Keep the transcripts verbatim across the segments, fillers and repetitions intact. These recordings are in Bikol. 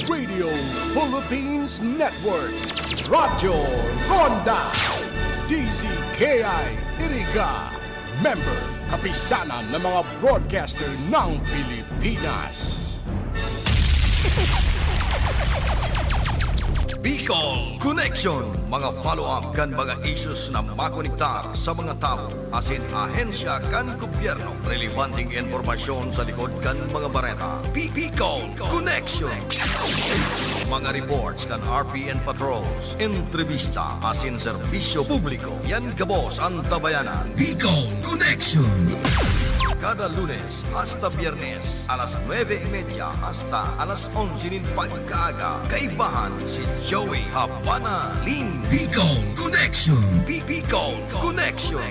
Radio Philippines Network, Radyo Ronda, D Z K I Iriga, member, kapisanan ng mga broadcaster ng Pilipinas. Bicol Connection, mga follow-up kan mga issues na makonektar sa mga tawo asin ahensya kan gobyerno. Relebanteng impormasyon sa likod kan mga bareta. Bicol Connection. Mga reports kan R P N patrols, entrevista asin serbisyo publiko. Yan gabos an Tabayanan. Bicol Connection. Kada Lunes hasta Biyernes, alas nuebe y media hasta alas onse nin pagkaaga, kaibahan si Joey Habana Lim. Bicol Connection. Bi- Bicol Connection.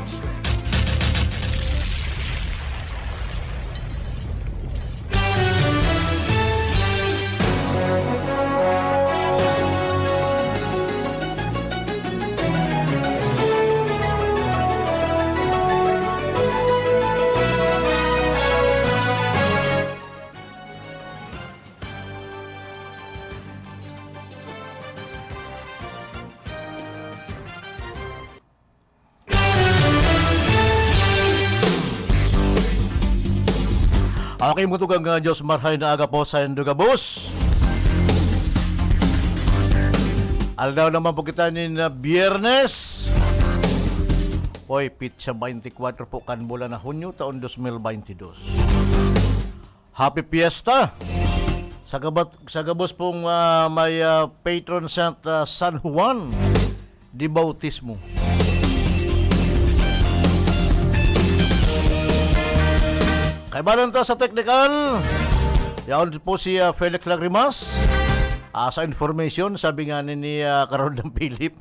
Okay, mga tugang, ah, Diyos, marhay na aga po sa indo gabos. Aldaw naman po kita nin, ah, Biyernes. Hoy, pitsa twenty-four po kan bulan na Hunyo, taon dos mil baynte dos. Happy Fiesta! Sa gabat-, sa gabos pong, ah, may, ah, patron saint, ah, San Juan de Bautismo. Kaibanan ta sa teknikal. Yaon po si, ah, Felix Lagrimas. Ah, sa information, sabi nga ni, ni, ah, Karondang Philip,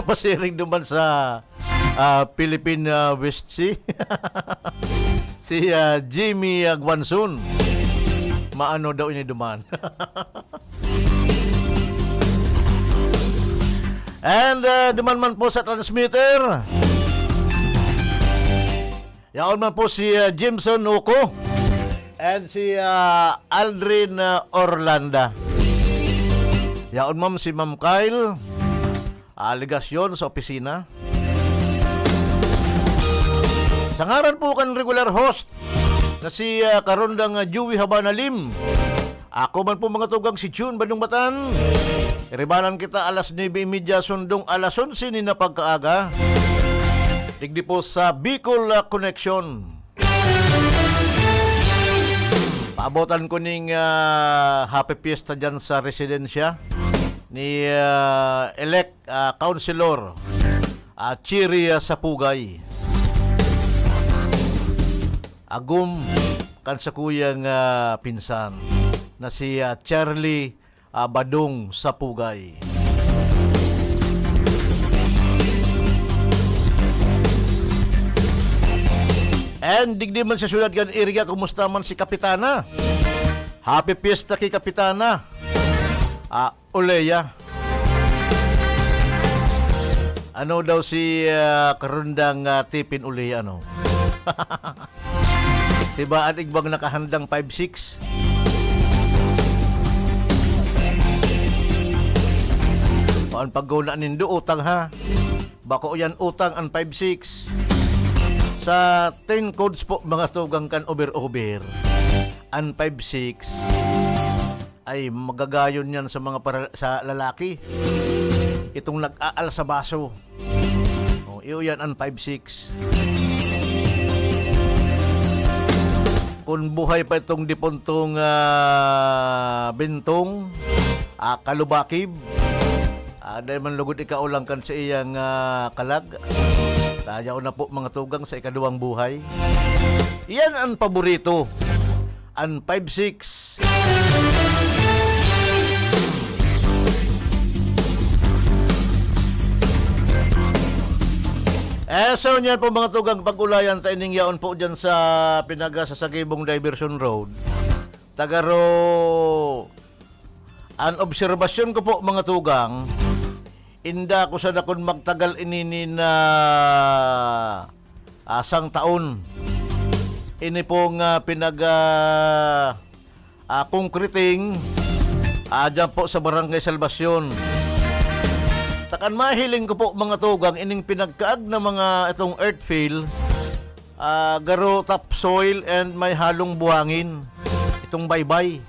pasiring duman sa, ah, Philippine, ah, West Sea. Si, ah, Jimmy, ah, Guanzon. Maano daw ini duman? And, ah, duman man po sa transmitter. Yaon man po si, ah, Jimson Uco and si, ah, Aldrin, ah, Orlanda. Yaon, ma'am, si Ma'am Kyle. Ah, ligasyon sa opisina. Sa ngaran po kan regular host na si, ah, Karondang, ah, Joey Habana Lim. Ako man po, mga tugang, si Jun Badong Batan. Iribanan kita alas nuebe y media sundong alas onse nin pagkaaga. Digdi po sa Bicol, ah, Connection. Paabotan ko ning, ah, Happy Fiesta dyan sa residensya ni, ah, elect, ah, Councilor, ah, Chiri, ah, Sapugay. Agom kan sakuyang, ah, pinsan na si, ah, Charlie, ah, Badong Sapugay. And digdi man sa syudad kan Iriga, kumusta man si Kapitana? Happy Fiesta ki Kapitana. Ah, Olea. Ano daw si, ah, Karondang, ah, Tipin Olea, ano? Diba, an igbang nakahandang five six? O, an pagguna nindo, utang, ha? Bako yan utang an five six. Sa ten codes po, mga tugang, kan over-over, an five six ay magagayon yan sa mga para-, sa lalaki. Itong nag-aal sa baso. O, iyo yan an five six. Kun buhay pa itong dipuntong, ah, Bentong, ah, Kalubakib, ah, dai man lugod ikaulang kan sa iyang, ah, kalag. Tayaw na po, mga tugang, sa ikaduwang buhay. Iyan an paborito. An five six. Eh, so, niyan po, mga tugang, pag-ulayan ta ining yaon po dyan sa pinagasasagibong Diversion Road. Tagaro, an obserbasyon ko po, mga tugang, inda ko sana kun magtagal ini nin, ah, ah, sang taon. Ini pong, ah, pinag, ah, ah, concreting, Ah, dyan po sa Barangay Salvacion. Takan mahiling ko po, mga tugang, ining pinagkaag na mga itong earthfill, ah, garo topsoil and may halong buhangin. Itong baybay.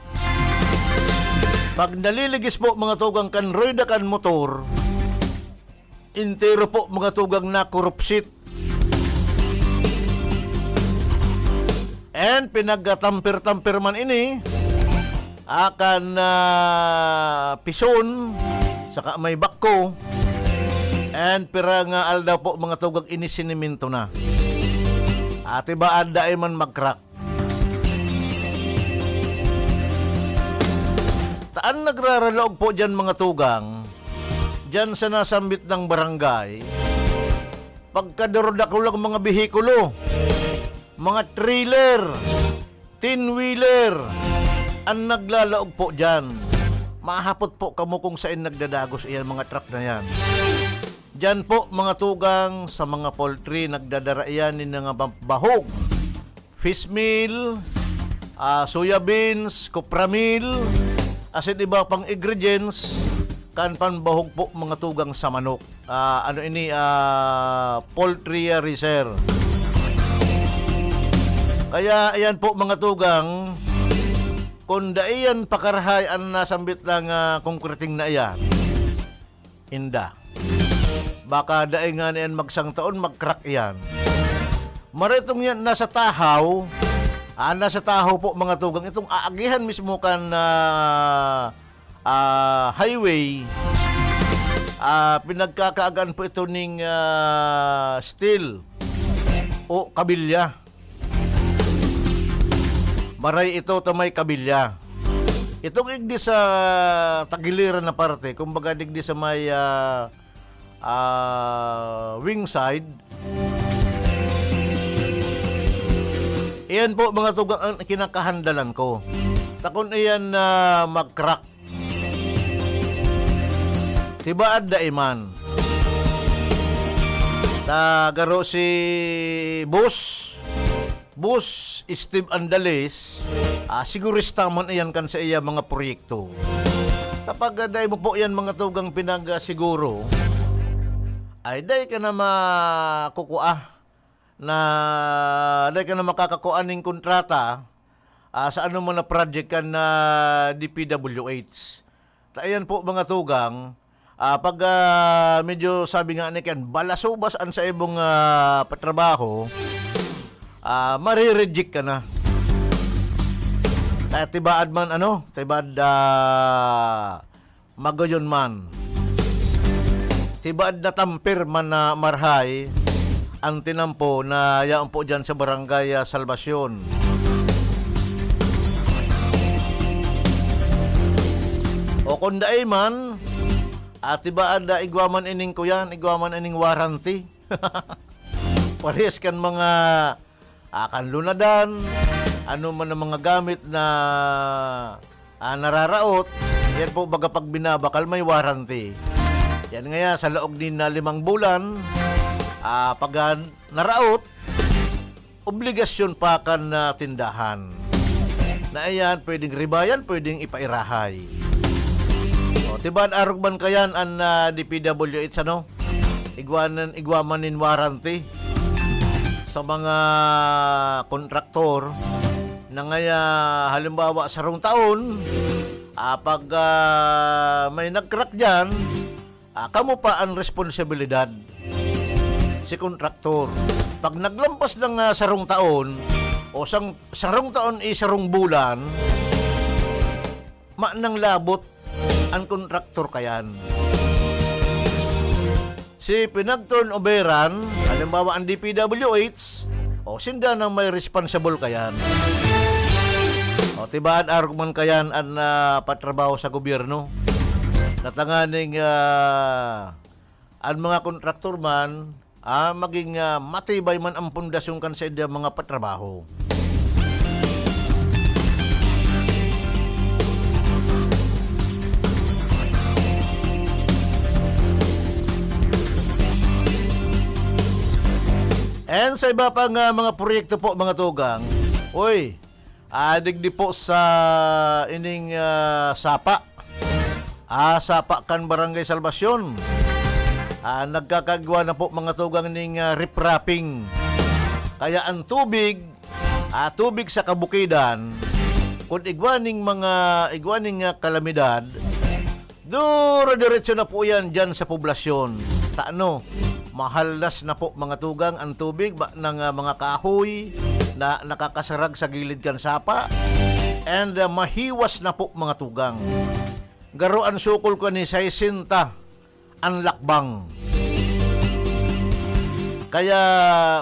Pag naliligis po, mga tugang, kan rueda kan motor, entero po, mga tugang, na kurupsit. And pinagtatamper-tamper man ini, akan, ah, pison, saka may bako. And pira nga aldaw po, mga tugang, ini siniminto na. Ati ba, adda man mag-crack? Taan nagraralaog po diyan, mga tugang, diyan sa nasambit na barangay, pagkadurudako lang mga behikulo, mga trailer, ten-wheeler, an naglalaog po diyan. Mahapot po kamo kung saen nagdadagos iyan mga truck na yan. Diyan po, mga tugang, sa mga poultry, nagdadara iyan nin mga ba-, bahog, fish meal, ah, soya beans, copra meal, asin iba pang ingredients, kan panbahog po, mga tugang, sa manok. Ah, ano ini, ah, poultry, ah, racer. Kaya, ayan po, mga tugang, kung dai yan pakarahay an nasambit lang, ah, konkreting na iyan, inda. Baka dai nga niyan magsang taon, mag-crack iyan. Maray itong yan, nasa tahaw, ah, nasa tahaw po, mga tugang, itong aagihan mismo kan, ah, ah, highway, ah, pinagkakaagaan po ito ning, ah, steel o kabilya. Maray ito ta may kabilya. Itong igdi sa tagiliran na parte, kumbaga digdi sa may, ah, ah, wing side, iyan po, mga tugang, ang kinakahandalan ko. Takon iyan na mag-crack. Tibaad dai man. Ta garo si Boss, Boss Steve Andales, ah, sigurista man iyan kan sa iya mga proyekto. Kapag, ah, dai mo po iyan mga tugang pinag, ah, siguro, ay dai ka na makukua na, dai ka na makakakua ning kontrata, ah, sa anoman na project kan, ah, D P W H. Ta iyan po, mga tugang, ah, pag, ah, medyo sabi nga ni Ken, balasubas an sa imong, ah, patrabaho, ah, mare-reject ka na. Kaya tibaad man, ano, tibaad, ah, magayon man. Tibaad na tamper man na marahay ang tinampo na yaon po dyan sa Barangay, ah, Salvacion. O kung dai man, ah, tibaad na igwa man ining kuyan, igwa man ining warranty. Parehas kan mga, ah, kan lunadan, ano man ang mga gamit na, ah, nararaot, yan po baga pag binabakal may warranty. Yan ngaya, sa laog nin na limang bulan, ah, pag, ah, naraot, obligasyon pa kan, ah, tindahan. Na iyan, pwedeng ribayan, pwedeng ipairahay. O, tibaad arog man kayan an, ah, D P W H, ano? Igwanan, igwa man nin warranty sa mga kontraktor na ngaya, halimbawa, sarong taon, ah, pag, ah, may nag-crack dyan, ah, kamo pa an responsibilidad, si kontraktor. Pag naglampas ng, ah, sarong taon, o sang, sarong taon is sarong bulan, manang labot an kontraktor kayan. Si pinag-turnoveran, halimbawa, ang D P W H, o, sinda na may responsible kayan. O, tibaad arog man kayan an, ah, patrabaho sa gobyerno. Na tanganing, ah, an mga kontraktor man, ah, maging, ah, matibay man ang pundasyon kan saindang mga patrabaho. And sa iba pang, ah, mga proyekto po, mga tugang, uy, ah, digdi po sa ining, ah, sapa. ah, sapa kan Barangay Salvacion. Ah, nagkakagwa na po, mga tugang, ning, ah, riprapping. Kaya ang tubig, ah, tubig sa kabukidan, kun igwa ning mga, igwa ning, ah, kalamidad, duro-diretso na po yan dyan sa poblasyon. Taano, mahaldas na po, mga tugang, ang tubig ba, ng, ah, mga kahoy na nakakasarag sa gilid kan sapa. And, ah, mahiwas na po, mga tugang. Garo an sukol ko ni sesenta an lakbang. Kaya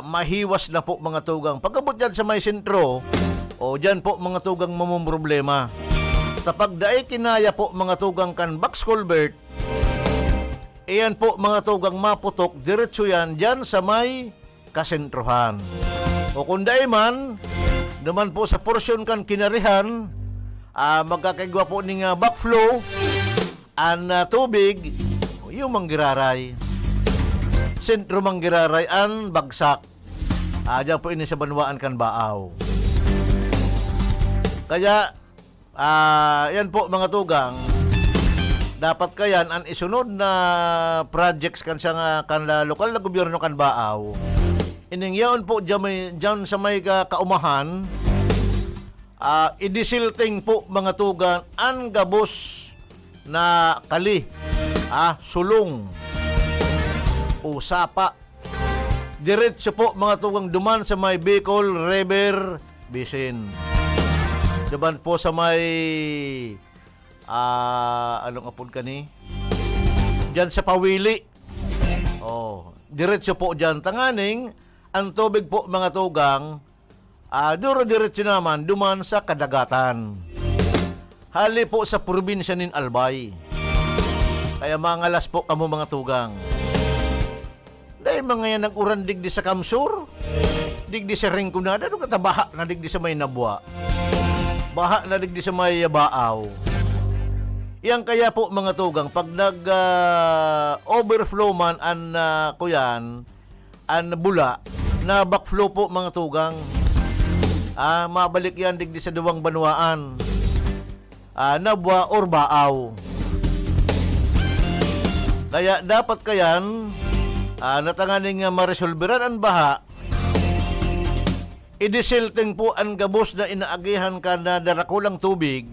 mahiwas na po, mga tugang. Pag-abot dyan sa may sentro, o dyan po, mga tugang, mamumroblema. Kapag dai kinaya po, mga tugang, kan box culvert, iyan po, mga tugang, maputok, diretso yan dyan sa may kasentrohan. O kung dai man, duman po sa porsyon kan Kinarihan, ah, magkakaigwa po ning, ah, backflow, an, ah, tubig, yung manggiraray. Sentro manggiraray an bagsak. Ah, diyan po ini sa banwaan kan Baaw. Kaya, ah, yan po, mga tugang, dapat kayan an isunod na projects kan siya nga, kan la-, lokal na gobyerno kan Baaw. Ining yaon po diyan may, diyan sa may ka-, kaumahan, ah, idisilting po, mga tugang, an gabos na kali, ah, sulong o sapa. Diretso po, mga tugang, duman sa may Bicol River Basin. Duman po sa may, ah, anong apod kani? Diyan sa Pawili. Oh, diretso po diyan. Tanganing, ang tubig po, mga tugang, ah, duro-diretso naman duman sa kadagatan. Hali po sa probinsya nin Albay. Kaya mangalas po kamo, mga tugang. Dai man ngayan nag-uran digdi sa Kamsur, digdi sa Rinconada, ano kata baha na digdi sa may Nabua? Baha na digdi sa may Baaw. Yan kaya po, mga tugang, pag nag, ah, overflow man an, ah, kuyan, an bula, na backflow po, mga tugang. Ah, mabalik yan digdi sa duwang banwaan. Ah, Nabua or Baaw. Kaya dapat kayan, ah, na tanganing, ah, maresolberan an baha, idisilting po an gabos na inaagihan kan darakulang tubig,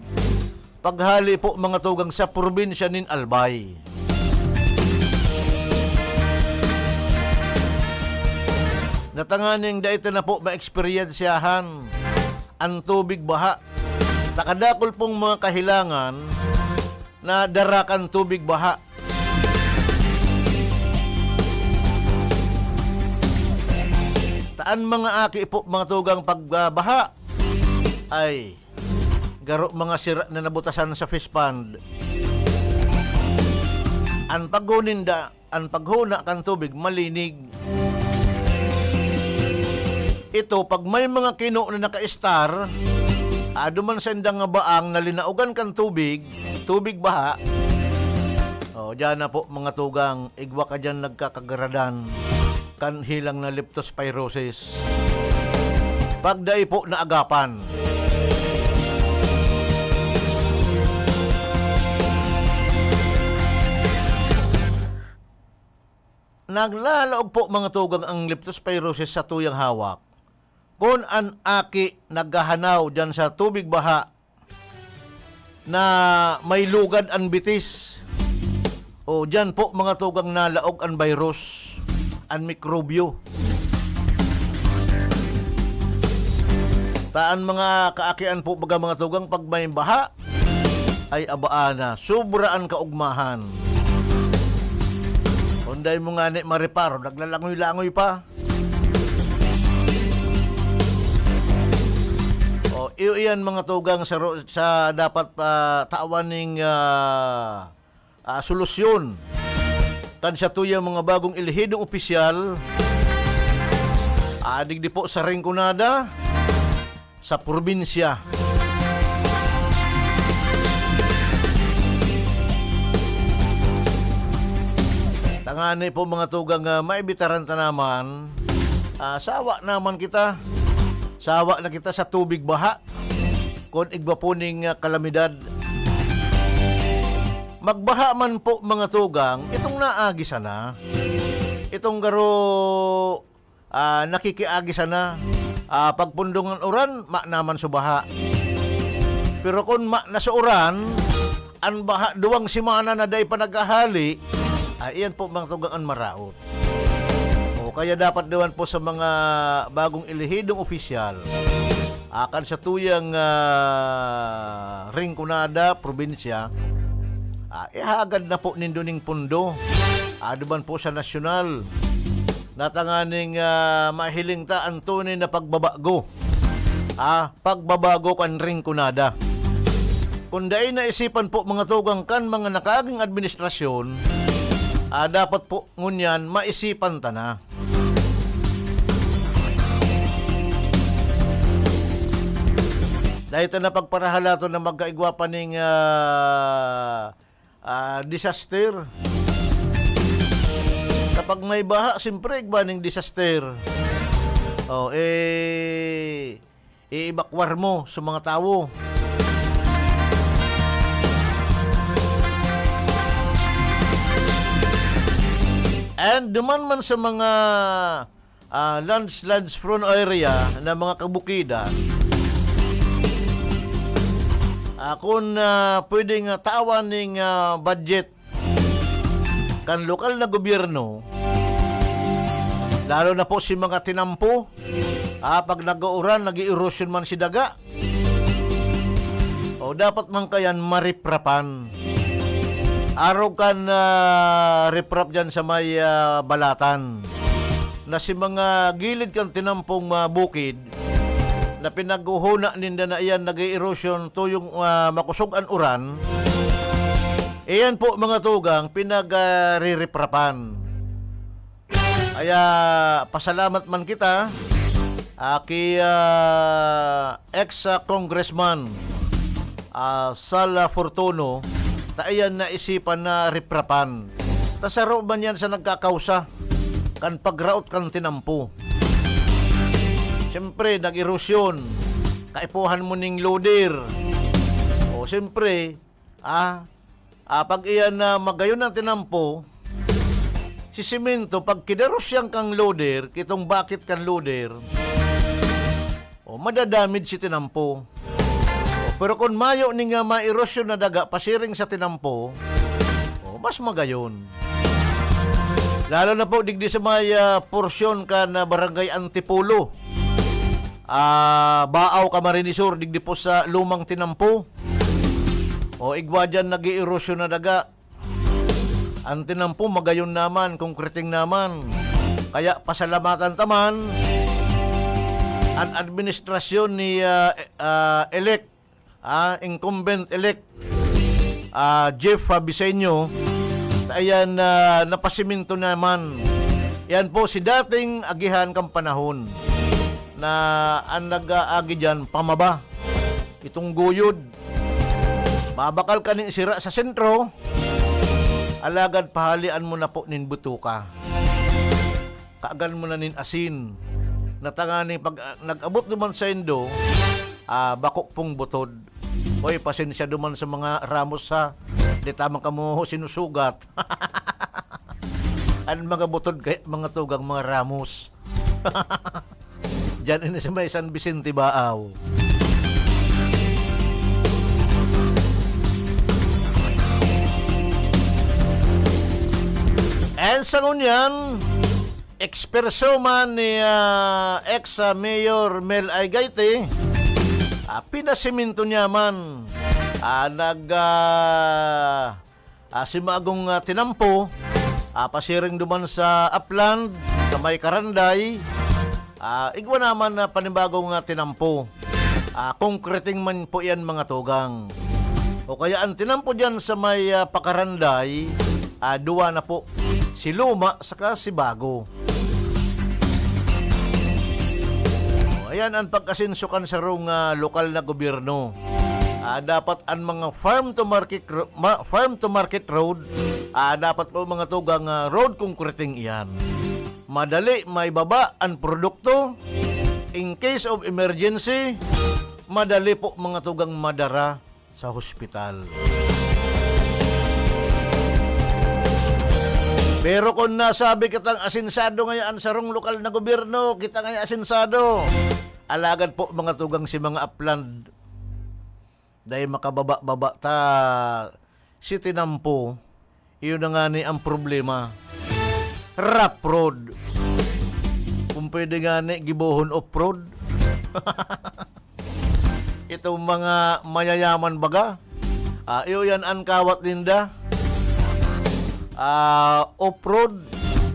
paghali po, mga tugang, sa probinsya nin Albay. Na tanganing dai ta na po maeksperiensyahan an tubig baha. Nakadakul pong mga kahilangan na dara kan tubig baha. Ta an mga aki po, mga tugang, pag, ah, baha, ay, garo mga sira na nabutasan sa fish pond. An paghuninda, an paghuna kan tubig, malinig. Ito, pag may mga kino na naka-star, ado man sa indang nga baang na linaogan kan tubig, tubig baha, oh, diyan na po, mga tugang, igwa ka diyan nagkakagaradan kan hilang na leptospirosis. Pag dai po naagapan. Naglalaog po, mga tugang, ang leptospirosis sa tuyang hawak. Kun an aki naghahanaw diyan sa tubig baha na may lugad an bitis, o diyan po, mga tugang, nalaog an virus, an mikrobyo. Ta an mga kaakian po, baga, mga tugang, pag may baha, ay, abaa na, sobra an kaugmahan. Kun dai mo ngani mareparo, naglalangoy-langoy pa. O, iyo iyan, mga tugang, sa ro-, sa dapat pa tawan ning, ah, ah, solusyon. Kan satuyang mga bagong elehidong opisyal, ah, digdi po sa Rinconada, sa probinsya. Tangani po, mga tugang, ah, maibitaran ta naman. Ah, sawa naman kita. Sawa na kita sa tubig baha. Kun igwa po ning, ah, kalamidad. Magbaha man po, mga tugang, itong naagi sana. Itong garo, ah, nakikiagi sana. Ah, pagpundong an uran, ma naman sa baha. Pero kun ma na sa uran, an baha duwang semana na dai pa naghahali, ah, iyan po, mga tugang, an maraot. O kaya dapat duman po sa mga bagong elehidong opisyal, ah, kan satuyang, ah, Rinconada, probinsya, ah, ihagad na po nindo ning pondo. Ah, duman po sa nasyonal, na tanganing, ah, mahiling ta an tunay na pagbabago. Ah, pagbabago kan Rinconada. Kung dai naisipan po, mga tugang, kan mga nakaaging administrasyon, ah, dapat po ngunyan maisipan ta na. Dai ta na pagparahalaton na magkaigwa pa ning, ah, ah, disaster. Kapag may baha, siyempre, igwa ning disaster. Oh, eh, i-evacuar mo sa mga tawo. And duman man sa mga, ah, lands, lands prone area na mga kabukidan, ah, kung, ah, pwedeng, ah, tawan ning, ah, budget kan lokal na gobyerno, lalo na po si mga tinampo, ah, pag nag-uuran, nag-i-erosion man si daga. O, dapat man kayan mariprapan. Arog kan, ah, riprap dyan sa may, ah, balatan. Na si mga gilid kan tinampong, ah, bukid, na pinaghuhuna ninda na iyan nag-e-erosion tuyong, ah, makosog an uran, iyan po, mga tugang, pinag, ah, ririprapan. Kaya, pasalamat man kita, ah, ki, ah, ex, ah, congressman, ah, Sal Fortuno, ta iyan naisipan na riprapan. Ta saro man yan sa nagkakausa kan pagraot kan tinampo. Siyempre, nag-erosyon. Kaipuhan mo ning loader. O, siyempre, ah, ah, pag iyan na magayon ang tinampo, si simento, pag kinerosyang kang loader, kitong bakit kan loader, o, madadamage si tinampo. O, pero kung mayo ni nga maerosyon na daga pasiring sa tinampo, o, mas magayon. Lalo na po digdi sa may, ah, porsyon kan, ah, Barangay Antipolo. Ah, Baaw, Camarines Sur, digdi po sa Lumang Tinampo. O, igwa diyan nag-eerosyon na daga. Ang tinampo, magayon naman, konkreting naman. Kaya pasalamatan ta man an administrasyon ni, ah, eh, ah, elect, ah, incumbent elect, ah, Jeff, ah, Biseño. Ayan, ah, napasimento naman. Yan po si dating agihan kan panahon na ang nag-aagi diyan, pamaba. Itong guyod. Mabakal ka ning sira sa sentro, alagad pahalian mo na po nin butuka. Kaagan mo na nin asin. Na tanganing pag, ah, nag-abot duman saindo, ah, bako pong butod. Oy, pasensya duman sa mga Ramos, ha. Di ta man kamo sinusugat. An mga butod kaya, mga tugang, mga Ramos. Diyan ini sa may San Vicente, Baaw. And sa ngunyan, eksperso man ni, ah, ex, ah, Mayor Mel Aygaite, ah, pinasiminto niya man, ah, nag, ah, ah, si Magong, ah, Tinampo, ah, pasiring duman sa Upland, sa may Karanday, ah, igwa naman na panibagong, ah, tinampo. Ah, konkreting man po yan, mga tugang. O kaya ang tinampo dyan sa may, ah, Pakaranday, ah, duwa na po. Si Luma saka si Bago. O, ayan ang pag-asenso kan sarong, ah, lokal na gobyerno. Ah, dapat ang mga farm to market ro-, ma-, farm to market road, ah, dapat po, mga tugang, ah, road concreting iyan. Madali maibaba ang produkto. In case of emergency, madali po, mga tugang, madara sa hospital. Pero kung nasabi kitang asensado ngaya an sarong lokal na gobyerno, kita ngaya asensado. Alagad po, mga tugang, si mga Upland, dai makababa-baba ta si tinampo, iyo na ngani ang problema. Rough road. Kung pwede ngani, gibohon off-road. Itong mga mayayaman baga, ah, iyo yan ang kawat ninda. Ah, off-road,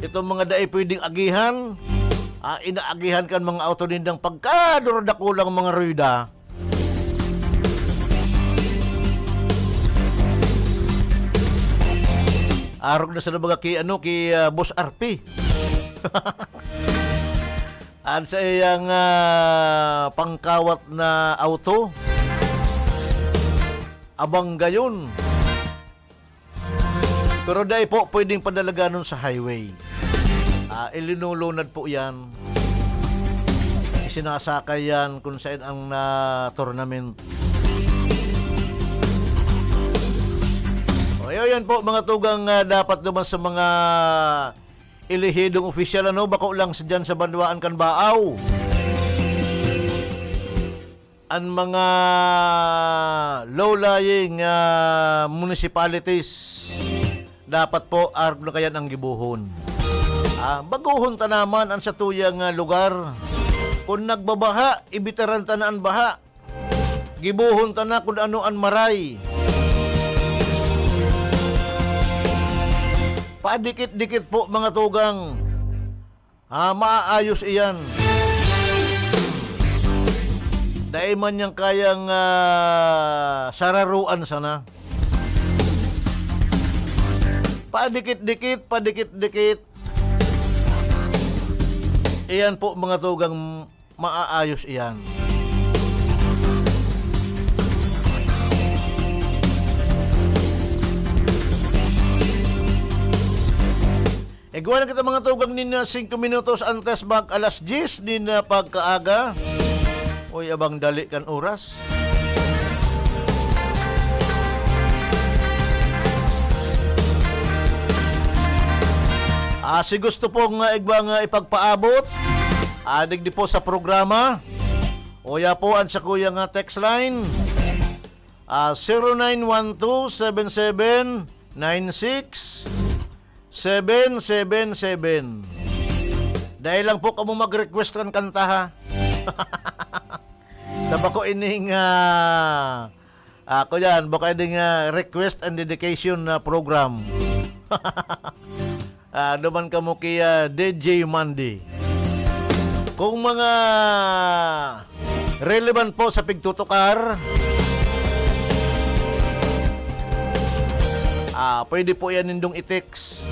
itong mga dai pwedeng agihan, ah, inaagihan kan mga auto nindang pagkadurdakulang mga ruwida. Arog na sila baga ki, ano, ki, ah, Boss R P. At sa iyang, ah, pangkawat na auto, abang gayon. Pero dai po pwedeng padalaganon sa highway. Ah, ilinulunad po yan. Isinasakay yan kung saan ang, ah, tournament. O, yun, yan po, mga tugang, ah, dapat naman sa mga elehidong opisyal, ano, bako lang sa, dyan sa banwaan kan Baaw. An mga low-lying, ah, municipalities, dapat po arog na kayan ang gibohon. Ah, bagohon ta naman an satuyang, ah, lugar. Kung nagbabaha, ibitaran ta na an baha. Gibohon ta na kun ano an maray. Padikit-dikit po, mga tugang. Ah, maaayos iyan. Dai man niyang kayang, ah, sararuan sana. Padikit-dikit, padikit-dikit. Iyan po, mga tugang, maaayos iyan. Igwa na kita, mga tugang, nin, ah, singko minutos antes mag alas diyes nin, ah, pagkaaga. Uy, abang dali kan oras. Ah, si gusto pong, ah, igwa nga ipagpaabot, ah, digdi po sa programa. Uya po an sakuya nga text line, ah, zero nine one two seven seven nine six seven seven seven. Dai lang po kamo mag-request kan kanta, ha. Sa bako ining, ah, ako yan, bako ining, ah, request and dedication na program. Ah, duman kamo ki, ah, D J Mandy. Kung mga relevant po sa pigtutukar, ah, pwede po yan nindong i-text.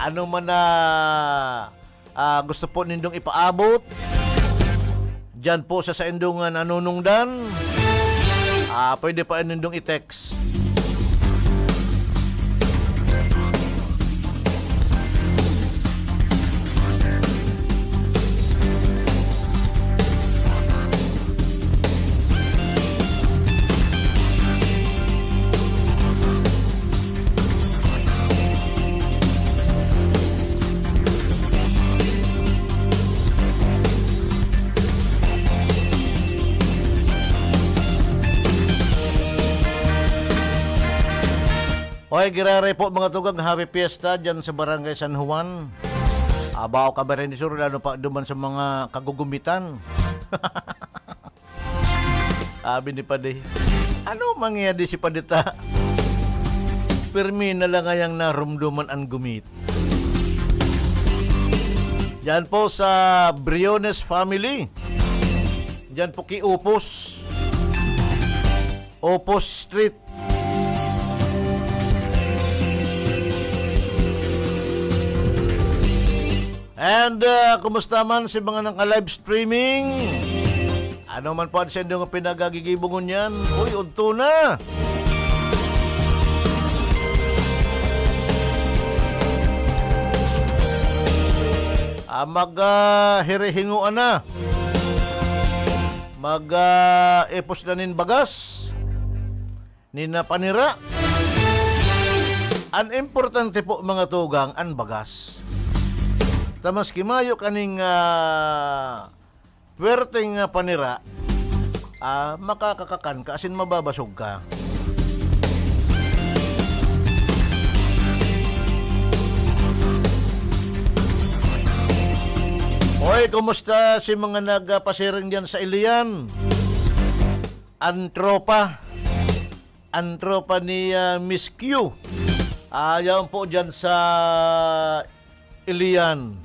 Ano man na, ah, gusto po nindong ipaabot diyan po sa saindong, ah, nanunungdan, ah, pwede pa nindong i-text. Oy, giraray po, mga tugang, happy fiesta dyan sa Barangay San Juan. Abaw, Camarines Sur, lalo pa duman sa mga kagugumitan. Abi ni Padi, "Ano mangyadi si Padi ta? Pirmi na lang ngayang narumduman an gumit." Diyan po sa Briones family. Diyan po kay Opus. Opus Street. And, uh, kumusta man si mga naka-live streaming? Ano man po ang sendong pinagagigibong ngunyan? Uy, udto na! Ah, mag, ah, hirihinguan na. Mag, ah, ipos na nin bagas. Nin, ah, panira. An importante po, mga tugang, an bagas. Ta maski mayo kaning, ah, puwerteng, ah, panira, ah, makakakakan ka asin mababasog ka. Oy, kumusta si mga nagpasiring diyan sa Ilian? An tropa. An tropa ni, ah, Miss Q. Ah, yaon po diyan sa Ilian.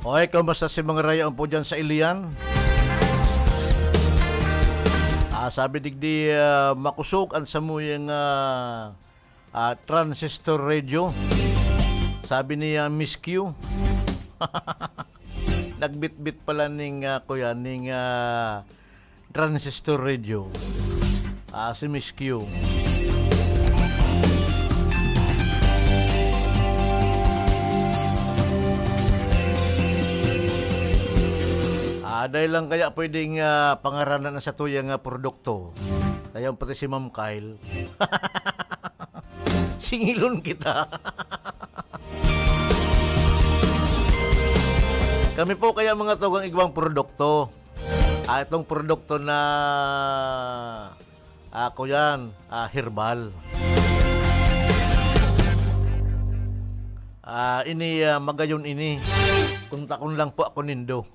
Oy, kamusta si mga rayaon po dyan sa Ilian? Ah, sabi digdi, ah, makusog an samuyang, ah, ah, transistor radio. Sabi ni, ah, Miss Q. Nagbitbit pala ning, ah, kuya, ning, ah, transistor radio. Ah, si Miss Q. Ah, dahil lang kaya pwedeng, ah, pangaranan ang satuyang, ah, produkto. Kaya pati si Ma'am Kyle. Singilon kita. Kami po kaya mga tugang igwang produkto. Ah, itong produkto na, ah, kuyan, ah, herbal. Ah, ini, ah, magayon ini. Kung takon lang po ako nindo.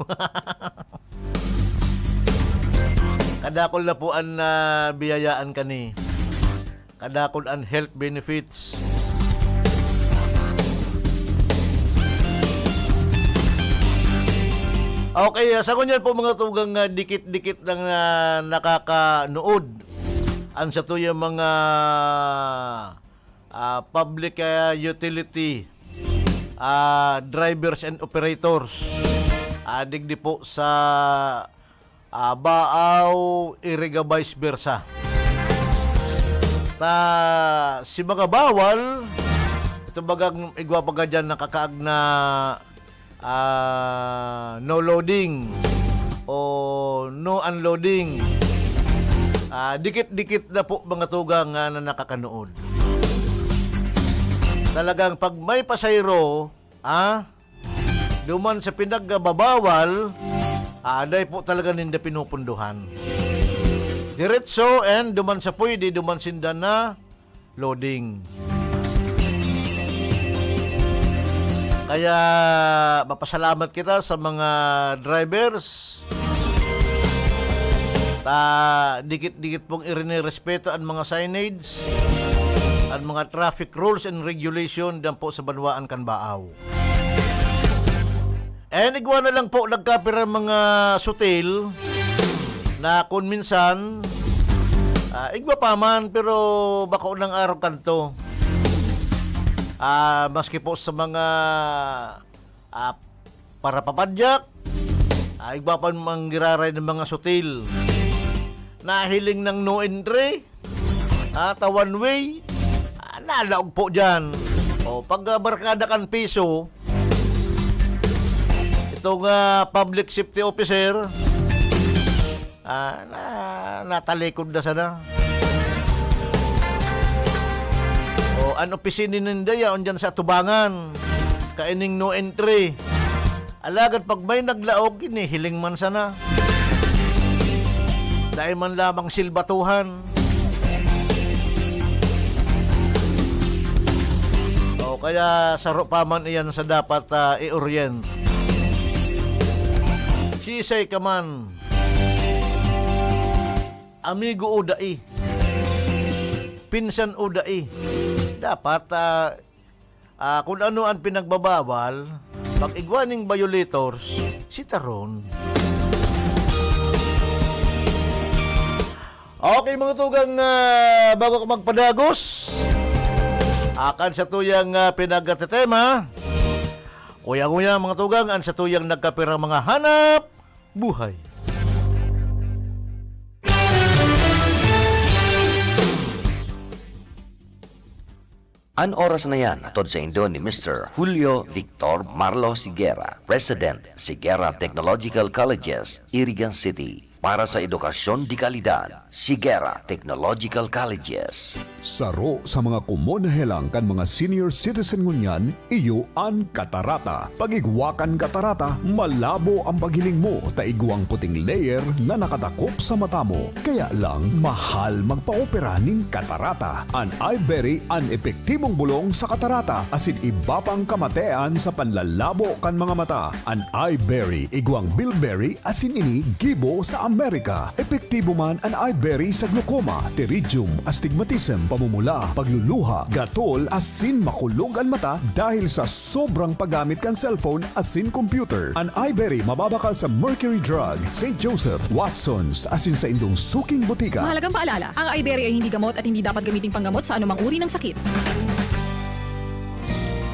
Kadakol na po an, ah, biyayaan kani. Kadakol an health benefits. Okay, ah, sa ngunyan po, mga tugang, ah, dikit-dikit lang na nakakanuod an satuyang mga, ah, public, ah, utility, ah, drivers and operators. Ah, digdi po sa ah, Baaw, iri ga vice versa. Ta, si mga bawal, ito bagang igwa pa gadyan nakakaag na, ah, no loading o no unloading. Ah, dikit-dikit na po mga tugang nga na nakakanood. Talagang pag may pasahero, ah, duman sa pinagbabawal, ah, dai po talaga ninda pinupunduhan. Diretso and duman sa pwede, duman sinda na loading. Kaya mapasalamat kita sa mga drivers. Ta, dikit-dikit pong irinirespeto an mga signage, an mga traffic rules and regulation diyan po sa banwaan kan Baaw. And igwa na lang po, nagkapira mga sutil na kun minsan, ah, igwa pa man, pero bako nang araw kanto. Ah, maski po sa mga, ah, parapapadyak, Ay, igwa pa mang giraray ng mga sutil. Nahiling ng no entry. Ah, ta one way. Ah, nalaog po dyan. O, pag, ah, barkada kan piso, itong, ah, public safety officer, ah, na, natalikod na sana. O, an opisina ninda yaon dyan sa atubangan. Kaining no entry. Alagad pag may naglaog, hinihiling man sana. Dai man lamang silbatuhan. O kaya saro pa man iyan sa dapat, ah, i-orient. Sisay ka man, amigo o dai, pinsan o dai, dapat, ah, ah, kun ano an pinagbabawal, pag igwa ning violators, sitaron. Okay, mga tugang, ah, bago ako magpadagos, akan sa tuyang, ah, pinagtetema, kuya-kuya, mga tugang, an sa tuyang nagkapirang mga hanap buhay. An oras na yan, hatod saindo ni Mister Julio Victor Marlo Sigera, President, Sigera Technological Colleges, Irigan City. Para sa edukasyon de kalidad, Sigera Technological Colleges. Saro sa mga komon na helang kan mga senior citizen ngunyan, iyo an katarata. Pag igwa kan katarata, malabo an paghiling mo ta igwang puting layer na nakadakop sa mata mo. Kaya lang, mahal magpaopera nin katarata. An Iberry an epektibong bolong sa katarata asin iba pang kamatean sa panlalabo kan mga mata. An Iberry, igwang bilberry asin ini gibo sa Amerika. Epektibo man an Iberry sa glaucoma, pterygium, astigmatism, pamumula, pagluluha, gatol, asin makulog an mata dahil sa sobrang paggamit kan cellphone asin computer. An Iberry mababakal sa Mercury Drug, Saint Joseph, Watson's, asin saindong suking botika. Mahalagang paalala, ang Iberry ay hindi gamot at hindi dapat gamiting panggamot sa anumang uri ng sakit.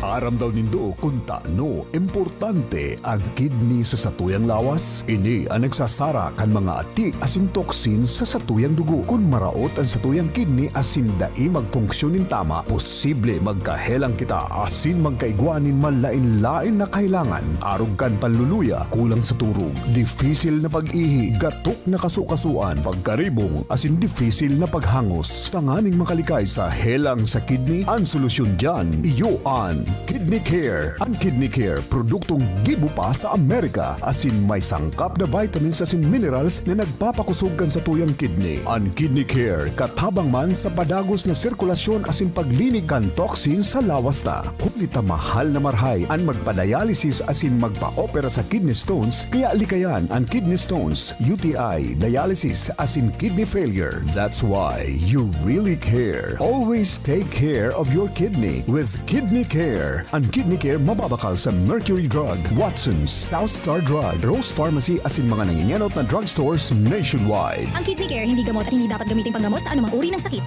Aram daw nindo kun tano importante an kidney sa satuyang lawas? Ini an nagsasara kan mga ati asin toxin sa satuyang dugo. Kun maraot an satuyang kidney asin dai magfunksyon nin tama, posible magkahelang kita asin magkaigwa nin malain-lain na kahelangan, arog kan panluluya, kulang sa turog, difisil na pag-ihi, gatok na kasukasuan, pagkaribong, asin difisil na paghangos. Tanganing makalikay sa helang sa kidney, an solusyon diyan, iyo an Kidney Care. An Kidney Care, produktong gibo pa sa Amerika, asin may sangkap na vitamins asin minerals na nagpapakosog kan satuyang kidney. An Kidney Care, katabang man sa padagos na sirkulasyon asin paglinig kan toxin sa lawas ta. Huli ta mahal na marahay an magpa-dialysis asin magpa-opera sa kidney stones, kaya likayan an kidney stones, U T I, dialysis, asin kidney failure. That's why you really care. Always take care of your kidney with Kidney Care. An Kidney Care mababakal sa Mercury Drug, Watson's, South Star Drug, Rose Pharmacy, asin mga nangingenot na drugstores nationwide. Ang Kidney Care hindi gamot at hindi dapat gamiting panggamot sa anumang uri ng sakit.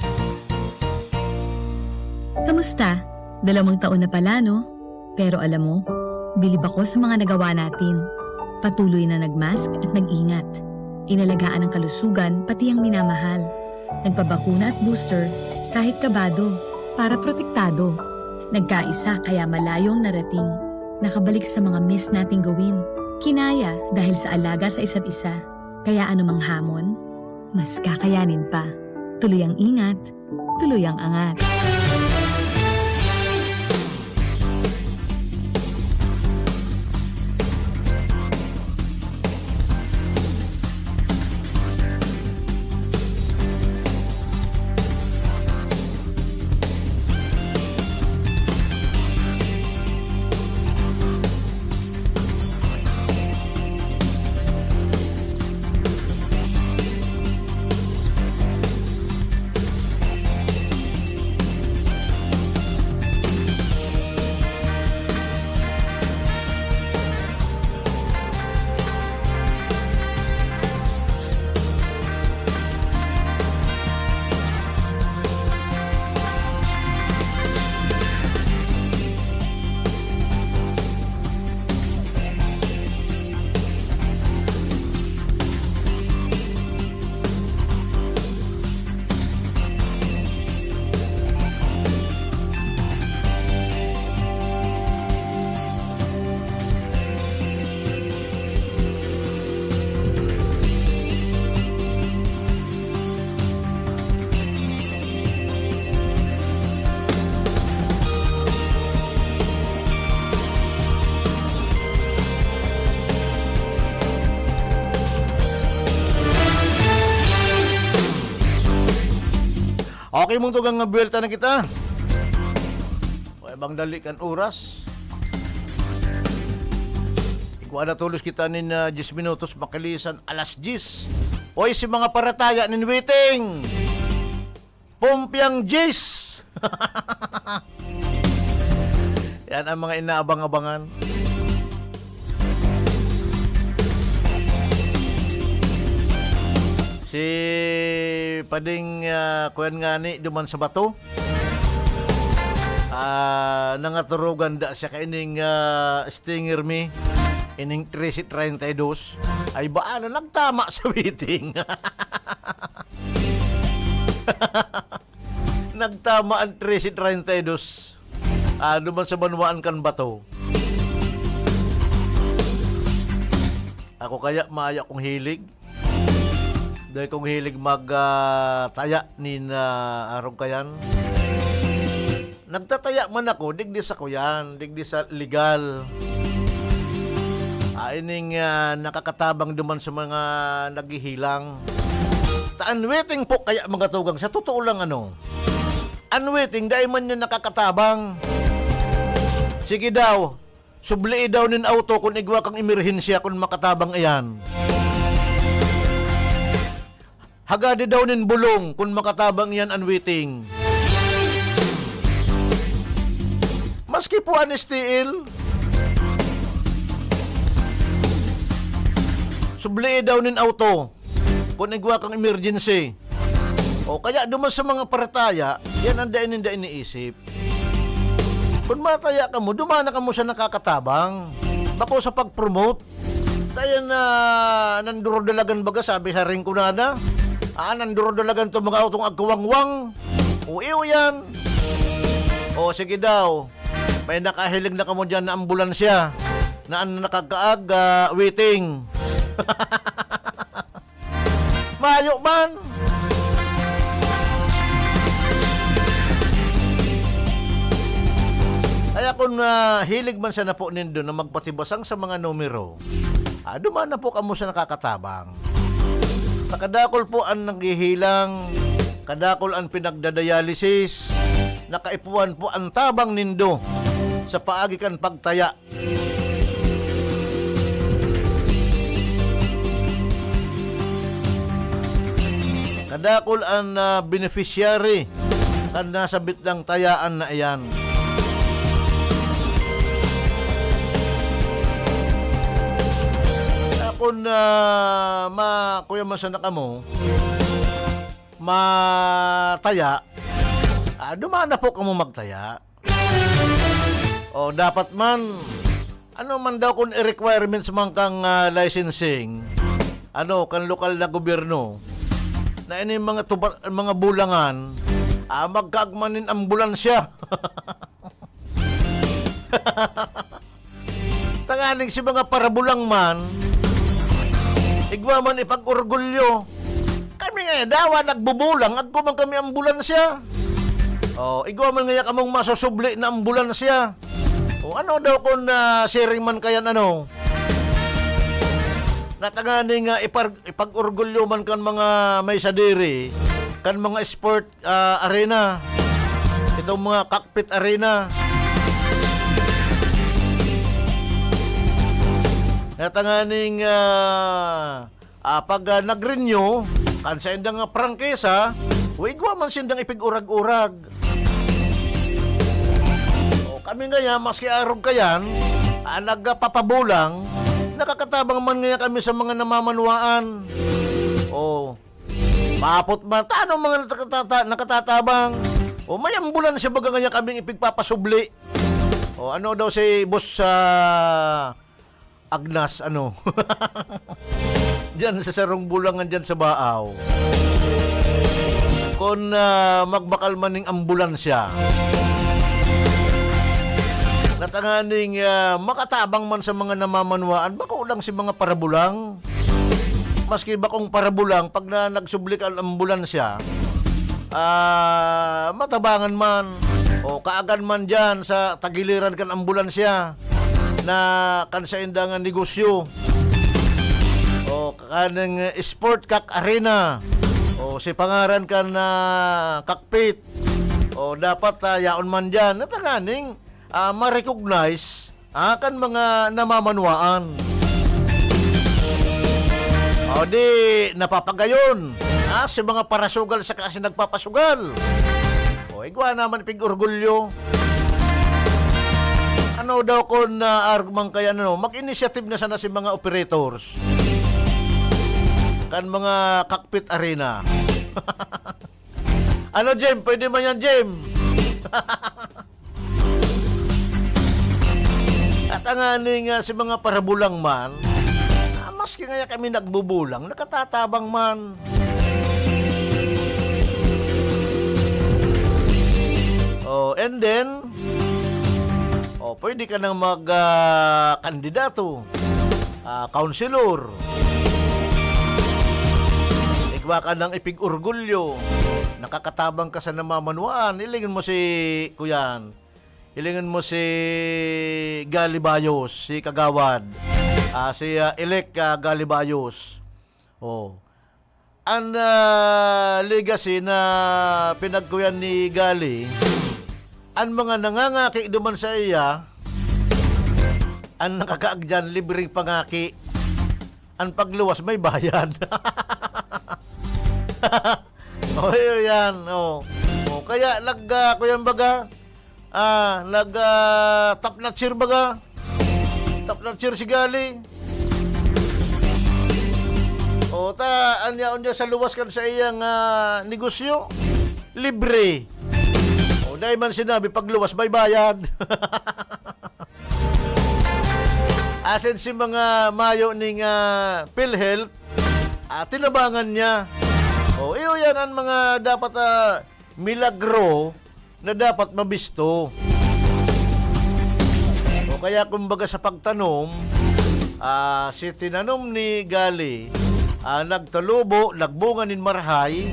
Kamusta? Dalawang taon na pala, no? Pero alam mo, bilib ako sa mga nagawa natin. Patuloy na nag-mask at nag-ingat. Inalagaan ang kalusugan, pati ang minamahal. Nagpabakuna at booster, kahit kabado, para protektado. Nagkaisa, kaya malayo ang narating. Nakabalik sa mga miss nating gawin. Kinaya dahil sa alaga sa isa't isa. Kaya anumang hamon, mas kakayanin pa. Tuloy ang ingat, tuloy ang angat. Okay, mga tugang, nga buwelta na kita. Way bang dali kan oras? Igwa na tolos kita nin, ah, diyes minutos, makalisan alas diyes. Oy, si mga parataya nin waiting. Pumpiang diyes. Yan ang mga inaabang-abangan. Si Pading, ah, kuyan ngani duman sa bato. Ah, nangaturugan da siya kaining, ah, Stinger Mi, ining trese treinta y dos. Ay, baan na nagtama sa waiting. Nagtama ang trese treinta y dos. Ah, duman sa banwaan kan bato. Ako kaya maya kong hilig. Dahil kong hilig mag, ah, taya nin, ah, arog kayan. Nagtataya man ako, digdi sa kuyan, digdi sa legal. Ah, ining, ah, nakakatabang duman sa mga naghihilang. Ta an waiting po kaya, mga tugang, sa totoo lang, ano, an waiting, dai man niya nakakatabang. Sige daw, sublii daw nin auto kun igwa kang emerhensya kun makatabang iyan. Hagadi daw nin bulong kun makatabang iyan an waiting. Maski po an S T L, sublii daw nin auto kun igwa kang emergency. O kaya duman sa mga parataya, yan ang dai ninda iniisip. Kun mataya kamo, duman na kamo sa nakakatabang. Bako sa pag-promote. Kaya na nandurudalagan baga, sabi sa Rinconada. Ah, nandurudalagan to mga autong agkawangwang. O, iyo yan. O, sige daw. May nakahiling na kamo dyan na ambulansya na an nakakaag, ah, waiting. Mayo man. Kaya kun, ah, hilig man sana po nindo na magpatibasang sa mga numero, ah, duman na po kamo sa nakakatabang. Sa kadakul po an naghihilang, kadakul an pinagdadialysis, nakaipuhan po an tabang nindo sa paagi kan pagtaya. Kadakul an, ah, beneficiary kan nasabit lang tayaan na iyan. Kaya kun, ah, ma-, kuya, masana kamo, mataya, ah, duman na po kamo magtaya. O, dapat man, ano man daw kun i-requirements man kang, ah, licensing, ano, kan lokal na gobyerno, na ini mga tuba-, mga bulangan, ah, magkaagman nin ambulansya. Tanganing si mga parabulang man, igwa man ipag-orgulyo. Kami nga, dawa nagbubulang, agko man kami ambulansya. O, igwa man ngaya kamong masusubli na ambulansya. O, ano daw kun, ah, siring man kayan, ano? Na tanganing, ah, ipar-, ipag-orgulyo man kan mga may sadiri, kan mga sport, ah, arena, itong mga cockpit arena. Na tanganing, ah, ah, pag, ah, nag-renew kan saindang, ah, prangkisa, o igwa man sindang ipig-urag-urag. O, kami ngaya, maski arog kayan, ah, nagpapabulang, nakakatabang man ngaya kami sa mga namamanwaan. O, maapot man, tanong mga natatata-, nakatatabang. O, may ambulansya baga ngaya kaming ipigpapasubli. O, ano daw si Boss, ah, Agnas, ano? Diyan sa sarong bulangan diyan sa Baaw. Kun, ah, magbakal man ning ambulansya, na tanganing, ah, makatabang man sa mga namamanwaan, bako lang si mga parabulang. Maski bakong parabulang, pag na nagsubli ka ang ambulansya, ah, matabangan man o kaagan man diyan sa tagiliran kan ambulansya na kan sainda nga negosyo o kanang sport kak arena. O, si pangaran kan, ah, cockpit. O, dapat, ah, yaon man diyan. At tanganing, ah, ma-recognize, ah, kan mga namamanwaan. O, di, napapagayon. Ah, si mga parasugal saka si nagpapasugal. O, igwa naman pig-orgulyo. Ano daw kun, ah, arog man kaya, ano, mag-initiative na sana si mga operators kan mga cockpit arena. Ano, Jem? Pwede man yan, Jem? At ang ani nga si mga parabulang man, ah, maski nga kami nagbubulang, nakatatabang man. Oh, and then, oh, pwede ka nang mag, ah, kandidato, ah, councilor. Igwa ka ng ipig-orgulyo, nakakatabang ka sa namamanwaan. Hilingon mo si, kuyan, hilingon mo si Gali Bayos, si Kagawad, ah, si, ah, Elec, ah, Gali Bayos. Oh. An, ah, legacy na pinagkuyan ni Gali, an mga nangangaki duman saiya, an nakakaagyan, libreng pangaki. An pagluwas, may bayad. O, iyo yan, o. O, kaya nag, ah, kuyan baga, ah, nag, ah, top notcher baga. Top notcher si Gali. O, ta, an yaon niya sa luwas kan saiyang, ah, negosyo, libre. O, dai man sinabi, pagluwas, may bayad. Asin si mga mayo ning, ah, PhilHealth, ah, tinabangan niya. O, iyo yan an mga dapat, ah, milagro na dapat mabisto. O kaya, kumbaga, sa pagtanom, ah, si tinanom ni Gali, ah, nagtalubo, nagbunga nin marahay,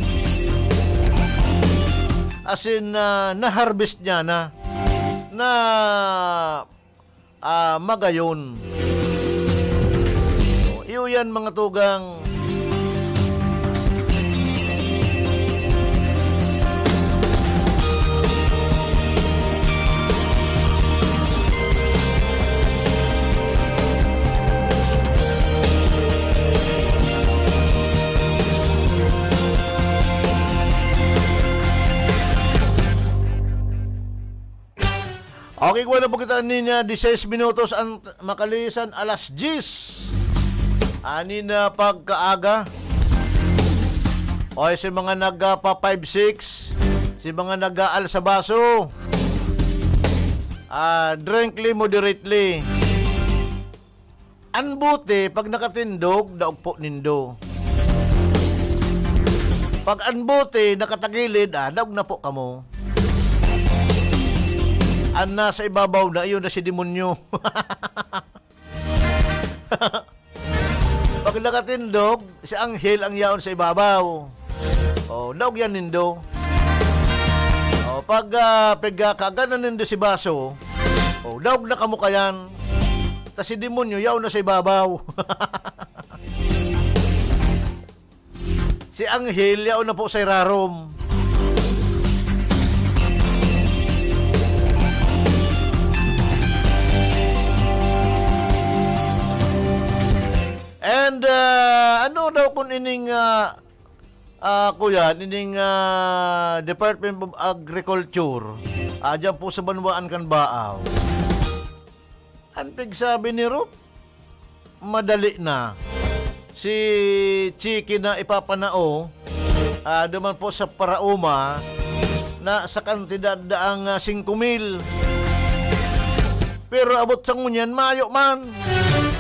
asin, ah, na-harvest niya na, na, ah, magayon. O, iyo yan, mga tugang. Okay, kuha na po kita niya, diseis minutos ang makalisan alas diyes. Ani na pagkaaga. Oy, si mga nagpa five six, si mga nag-aalsa baso, ah, drinkly, moderately. An bote, pag nakatindog, daog po nindo. Pag an bote nakatagilid, ah, daog na po kamo. An nasa ibabaw na, iyon na si demonyo. Pag nakatindog, si anghel ang yaon sa ibabaw. Oh, daog yan nindo. Oh, pag, ah, pagkakaganan nindo si baso, oh, daog na kamo kayan. Ta si demonyo, yaon na sa ibabaw. Si anghel, yaon na po sa irarom. And, ah, ano daw kun ining, ah, ah, kuya, ining, ah, Department of Agriculture, ah, dyan po sa banwaan kan Baaw? An pigsabi ni Ruth, madali na. Si Chiki na ipapanao, ah, duman po sa paraoma na sa kantidad daang, ah, singko mil. Pero abot sa ngunyan, mayo man.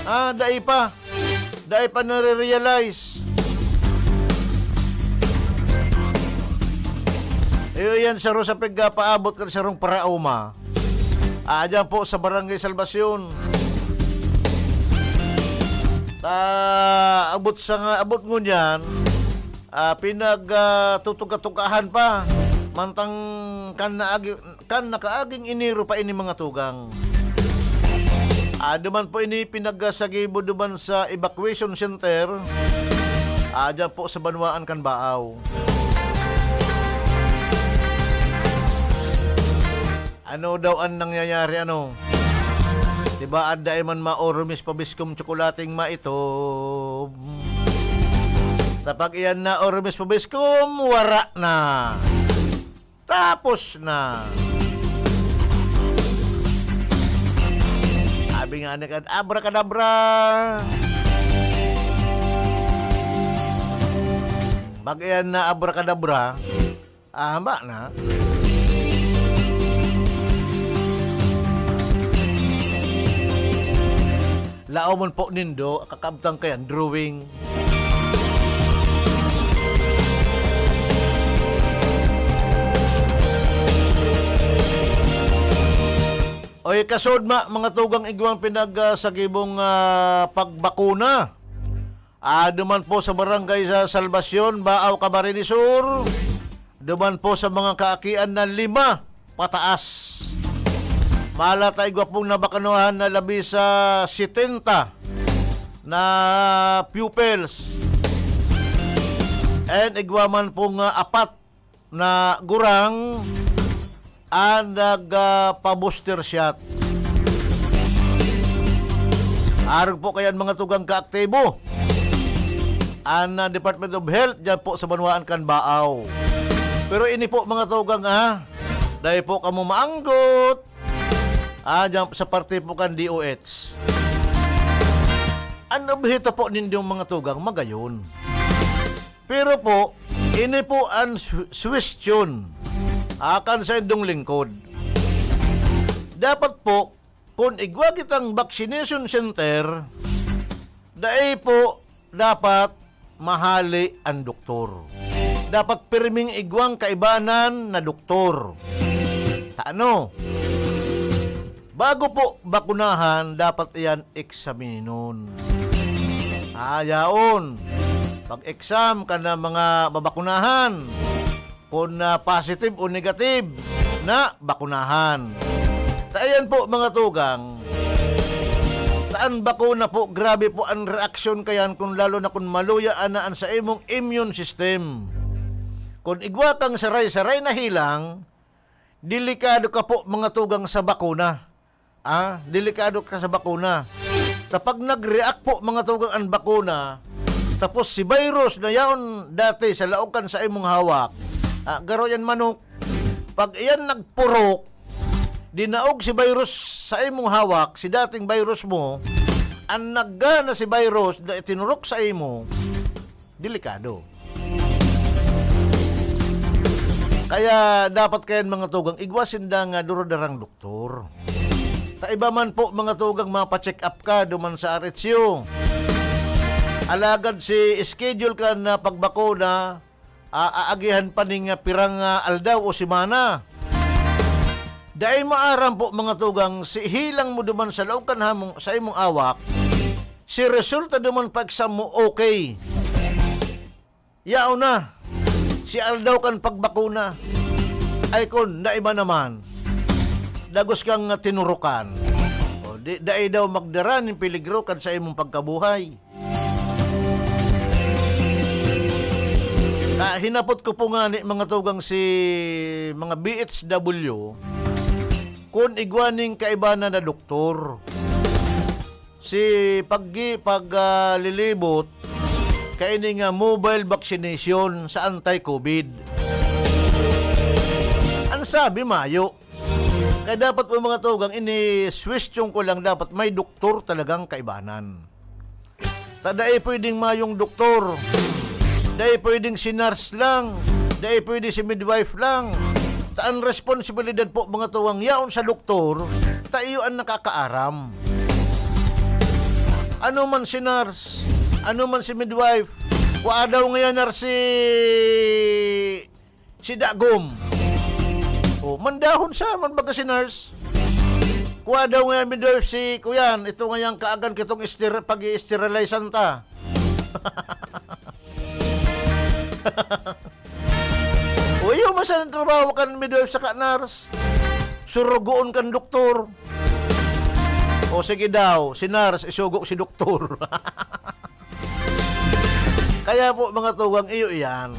Ah, dai pa. Dai pa nare-realize. Iyo yan, saro sa pagpaabot kan sarong paraoma. Ah, dyan po sa Barangay Salvacion. Ah, abot sa nga, abot ngunyan, ah, pinag, ah, tutuga-tugahan pa. Mantang kan naagi, kan nakaaging Enero pa ini mga tugang. Ah, duman po ini pinagsagibo duman sa evacuation center. Ah, dyan po sa banwaan kan Baaw. Ano daw an nangyayari, ano? Diba, adda man maorumis pabiskom tsokolating maitom? Sa pag-iyan na orumis pabiskom, wara na. Tapos na. Sabi nga ni kan, "Abracadabra." Pag-iyan na abracadabra, ah, hamba na. Laomon po nindo, kakabtang kayan, drawing. Oy, kasod ma, mga tugang igwang pinag, ah, sagibong, ah, pagbakuna. Ah, duman po sa barangay sa Salvacion, Baaw, Camarines Sur. Duman po sa mga kaakian na lima pataas. Maala ta igwa pong nabakunahan na labi sa setenta na pupils. And igwa man pong, ah, apat na gurang an nag, ah, pa-booster shot. Arog po kayan mga tugang kaaktibo an, ah, Department of Health dyan po sa banwaan kan Baaw. Pero ini po mga tugang, ah, dahil po kamo maanggot, ah, dyan sa parte po kan D O H. An obheto po nindong mga tugang, magayon. Pero po, ini po an su-, suwestyon, ah, kan saindong lingkod. Dapat po, kun igwa kitang vaccination center, dai po dapat mahali an doktor. Dapat pirming igwang kaibanan na doktor. Ta ano? Bago po bakunahan, dapat iyan eksaminon. Ah, yaon. Pag-exam kan mga babakunahan, kun, ah, positive o negative na bakunahan. Ta iyan po, mga tugang, ta an bakuna po, grabe po an reaksyon kayan, kun lalo na kun maluya ana an sa imong immune system. Kun igwa kang saray-saray na helang, delikado ka po, mga tugang, sa bakuna. Ah, delikado ka sa bakuna. Kapag nag-react po, mga tugang, an bakuna, tapos si virus na yaon dati sa laog kan sa imong hawak, ah, garo yan manok. Pag iyan nagpurok, dinaog si virus sa imong hawak, si dating virus mo, an naggana si virus na itinurok sa imo, delikado. Kaya dapat kayan, mga tugang, igwa sinda nga durudarang doktor. Ta iba man po, mga tugang, mapacheck up ka duman sa R H U. Alagad si schedule ka na pagbakuna, a-, aagihan pa ning, ah, pirang, ah, aldaw o semana. Dai maaram po, mga tugang, si hilang mo duman sa laog kan hamong, sa imong awak, si resulta duman pa exam mo, okay. Yaon na. Si aldaw kan pagbakuna. Ay kun, naiba naman. Dagos kang tinurukan. O, di, dai daw magdara nin peligro kan sa imong pagkabuhay. Ah, hinapot ko po ngani, mga tugang, si mga B H W, kun igwa ning kaibanan na doktor. Si paggi-, pag, ah, lilibot, kaini nga mobile vaccination sa anti-covid. Ang sabi, mayo. Kaya dapat po, mga tugang, ini suwestyon ko lang, dapat may doktor talagang kaibanan. Ta dai pwedeng mayong doktor. Dai pwedeng si nurse lang. Dai pwede si midwife lang. Ta an responsibilidad po, mga tugang, yaon sa doktor, ta iyo an nakakaaram. Ano man si nurse, ano man si midwife, kua daw ngayon nurse si si Dagom. O, mandahon sa man baga si nurse. Kua daw nga midwife si kuyan, ito nga yang kaagan kitong ester-, pag-i-sterilizean ta. O, iyo, masan ang trabaho kan midwife saka nurse? Surugoon kan doktor. O, sige daw, si nurse, isugo si doktor. Kaya po, mga tugang, iyo iyan.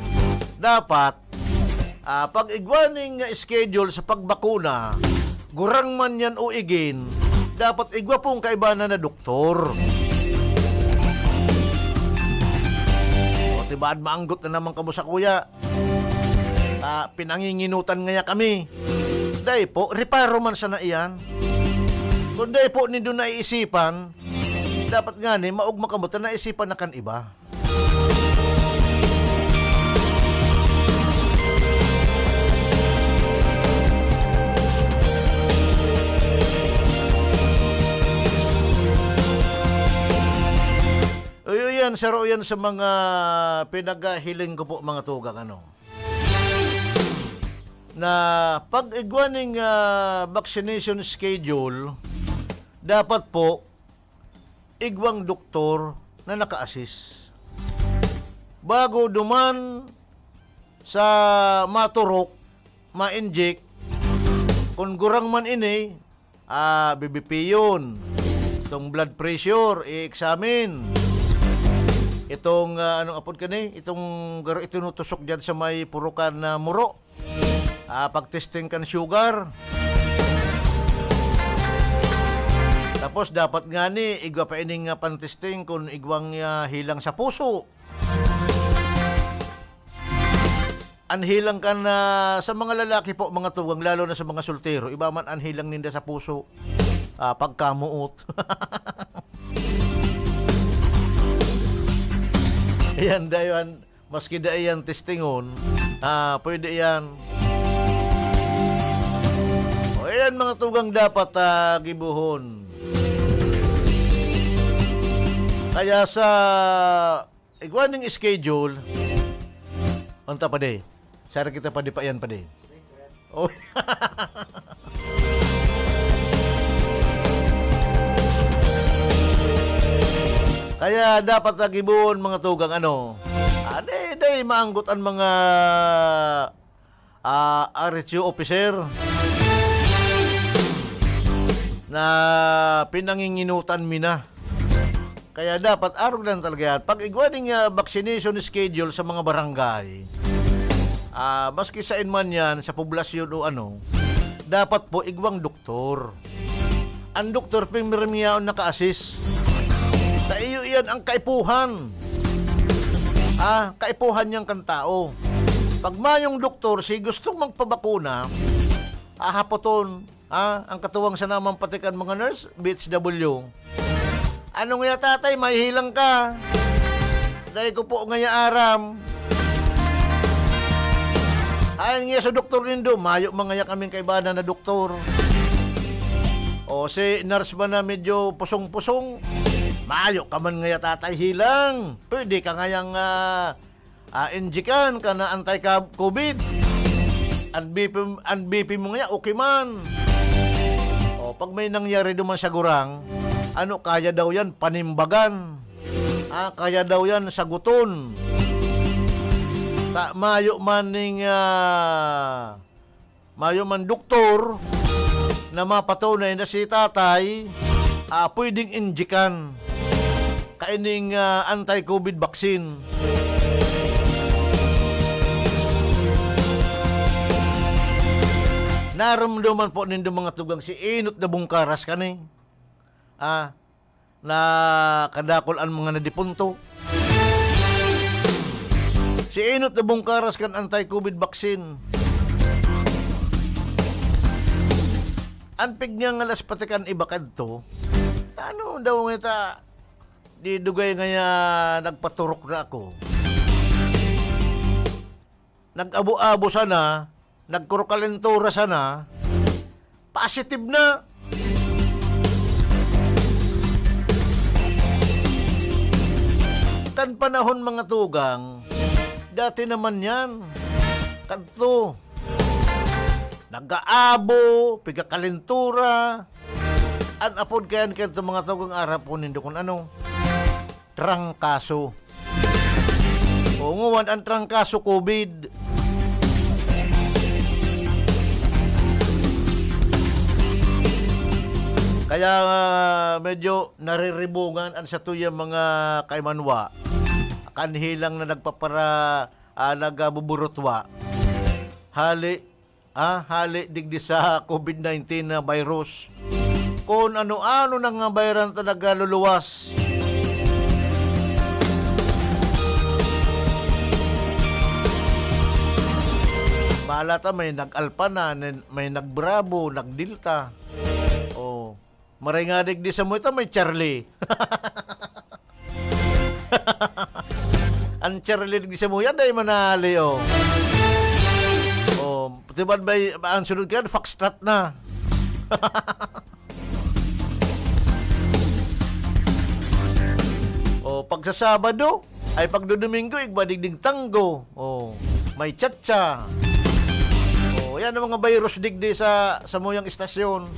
Dapat, ah, pag igwa ning schedule sa pagbakuna, gurang man yan o igin, dapat igwa pong kaibanan na doktor. O, tibaad maanggot na naman kamo sa kuya. Ah, pinanginginutan ngaya kami. Dai po, reparo man sana iyan. Kung dai po nindo naiisipan, dapat ngani, maogma kamo ta naisipan na kan iba. Uy, uy, yan, saro yan sa mga pinaghiling ko po, mga tugang, ano, na pag igwa ning, ah, vaccination schedule, dapat po igwang doktor na naka-assist. Bago duman sa maturok, ma-inject, kung gurang man ini, ah, B B P yun. Itong blood pressure, i-examine. Itong, ah, anong apod ka ni? Itong garo itinutusok dyan sa may purukan na muro. Ah, pag-testing kan sugar. Tapos dapat ngani, igwa pa ining, ah, pan-testing kung igwang, ah, hilang sa puso. An hilang kan, ah, sa mga lalaki po, mga tugang, lalo na sa mga soltero, iba man an hilang ninda sa puso, ah, pagkamuot. Ayan, dayon, maski dai yan testingon, ah, pwede yan. O, ayan, mga tugang, dapat, ah, gibohon. Kaya sa igwa ning schedule, unta, padi. Sara kita, padi, pa yan, padi. Oh. Kaya dapat na gibohon, mga tugang, ano, ah, dai, dai maanggot an mga, ah, R H U officer na pinanginginutan mi na. Kaya dapat arog lang talaga yan. Pag igwa ning, ah, vaccination schedule sa mga barangay, ah, maski saen man yan, sa poblasyon o ano, dapat po igwang doktor. Ang doktor, pirmi yaon naka-assist. Ta iyo iyan ang kaipuhan. Ah, kaipuhan niyang kan tao. Pag mayong doktor, si gustong magpabakuna, hahapoton, ah, ang katuwang sana man pati kan mga nurse, B H W. Ano nga, tatay, may hilang ka? Dai ko po ngaya aram. Ayan nga sa doktor nindo, mayo man ngaya kaming kaibanan na doktor. O si nurse ba na medyo pusong-pusong? Mayo ka man ngaya, tatay, hilang. Pwede ka ngayang, ah, ah, injikan ka na anti-covid. An B P, an B P mo ngaya, okay man. O, pag may nangyari duman sa gurang, ano, kaya daw yan panimbagan. Ah, kaya daw yan saguton. Ta-, mayo man ning, ah, mayo man doktor na mapatunay na si tatay, ah, pwedeng injikan kaining, ah, anti-covid vaccine. Naramdaman po nindo, mga tugang, si inot na bungkaras kani. Ah, na kadakul an mga nadipunto. Si inot na bungkaras kan anti-covid vaccine. An pigngangalas pati kan iba kadto, ano daw ngita, di dugay ngaya nagpaturok na ako. Nag-abo-abo sana, nagkurukalentura sana, positive na. Kan panahon, mga tugang, dati naman yan. Kadto, nag-aabo, pigakalentura. An apod kayan kadto, mga tugang, arap ko nindo kun ano. Trangkaso. O, nguwan an trangkaso, covid. Kaya, ah, medyo nariribungan an satuyang mga kaimanwa. kanhi lang na nagpapara-, ah, nagbuburutwa. Hali, ah, hali digdi sa covid nineteen na virus. Kun ano-ano na nga bayaran ta nagaluluwas. Bahala ta, may nag-Alpha na, nin-, may nag-Bravo, nag-Delta. Oh, maray nga digdi sa mo ito, may Charlie. Ang Charlie digdi sa mo yan, dahil manali, oh. Oh, diba ba, ang sunod ka, Foxtrot na. Oh, pag sa Sabado, ay pag Domingo, igba digding tango. Oh, may cha-cha. Oh, yan ang mga virus digdi sa, sa muyang istasyon.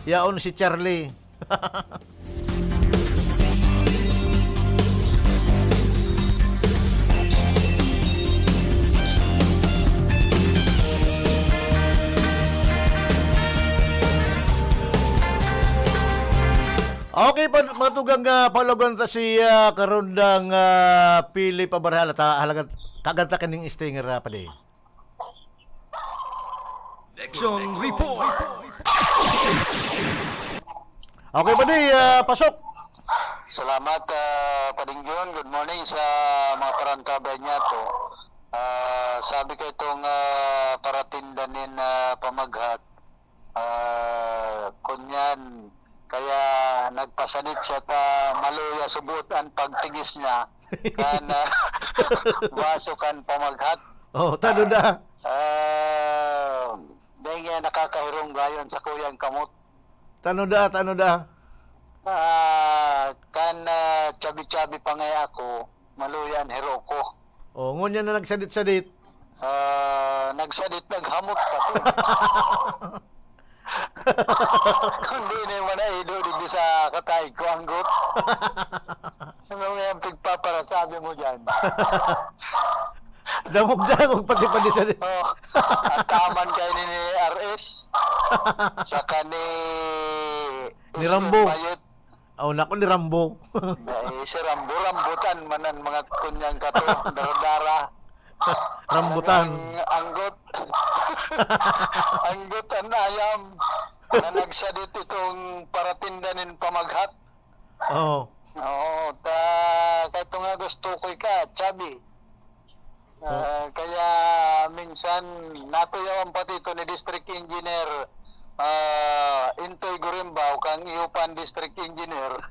Yaon si Charlie. Okay, pa, mga tugang, ah, palagan ta si, ah, karundang, ah, Philip Abarhala. Ta, halaga, kaganta kaning stinger, ah, padi. Action Report. Okay, padi, ah, pasok. Salamat, ah, Pading John. Good morning sa mga parantabay niya to. Ah, sabi ko itong, ah, paratinda nin, ah, pamaghat. Ah, kunyan, kaya nagpasadit siya ta maluya subot an pagtigis niya kan, ah, baso kan pamaghat. Oh, tano da. Ah, dahil nga nakakahirong gayon sa kuyang kamot. Tano da, tano da. Ah, kan, ah, chabi-chabi pa nga ako, maluya an hiro ko. Oh, ngunyan na nagsadit-sadit. Ah, nagsadit, naghamot pa to. Kundi na yung manaido digdi sa kataig ko, anggot. Ano nga yung pigpaparasabi mo dyan? Dangog-dangog, pati-pati sa Oh, ang taman kayo ni R S. Saka ni Ni Rambo. Bayot. Oh, naku, ni Rambo. Ay, si Rambo, rambutan man ang mga kunyang kato, dara-dara. Rambutan. Ang anggot. Anggot ang ayam. Na nagsadit itong paratinda nin pamaghat. Oo. Oo, ta, kaito nga gusto ko ika, Chubby. Ah, kaya minsan natuyawan pati ito ni District Engineer, ah, Intoy Gurimbao, kang iyo pan District Engineer.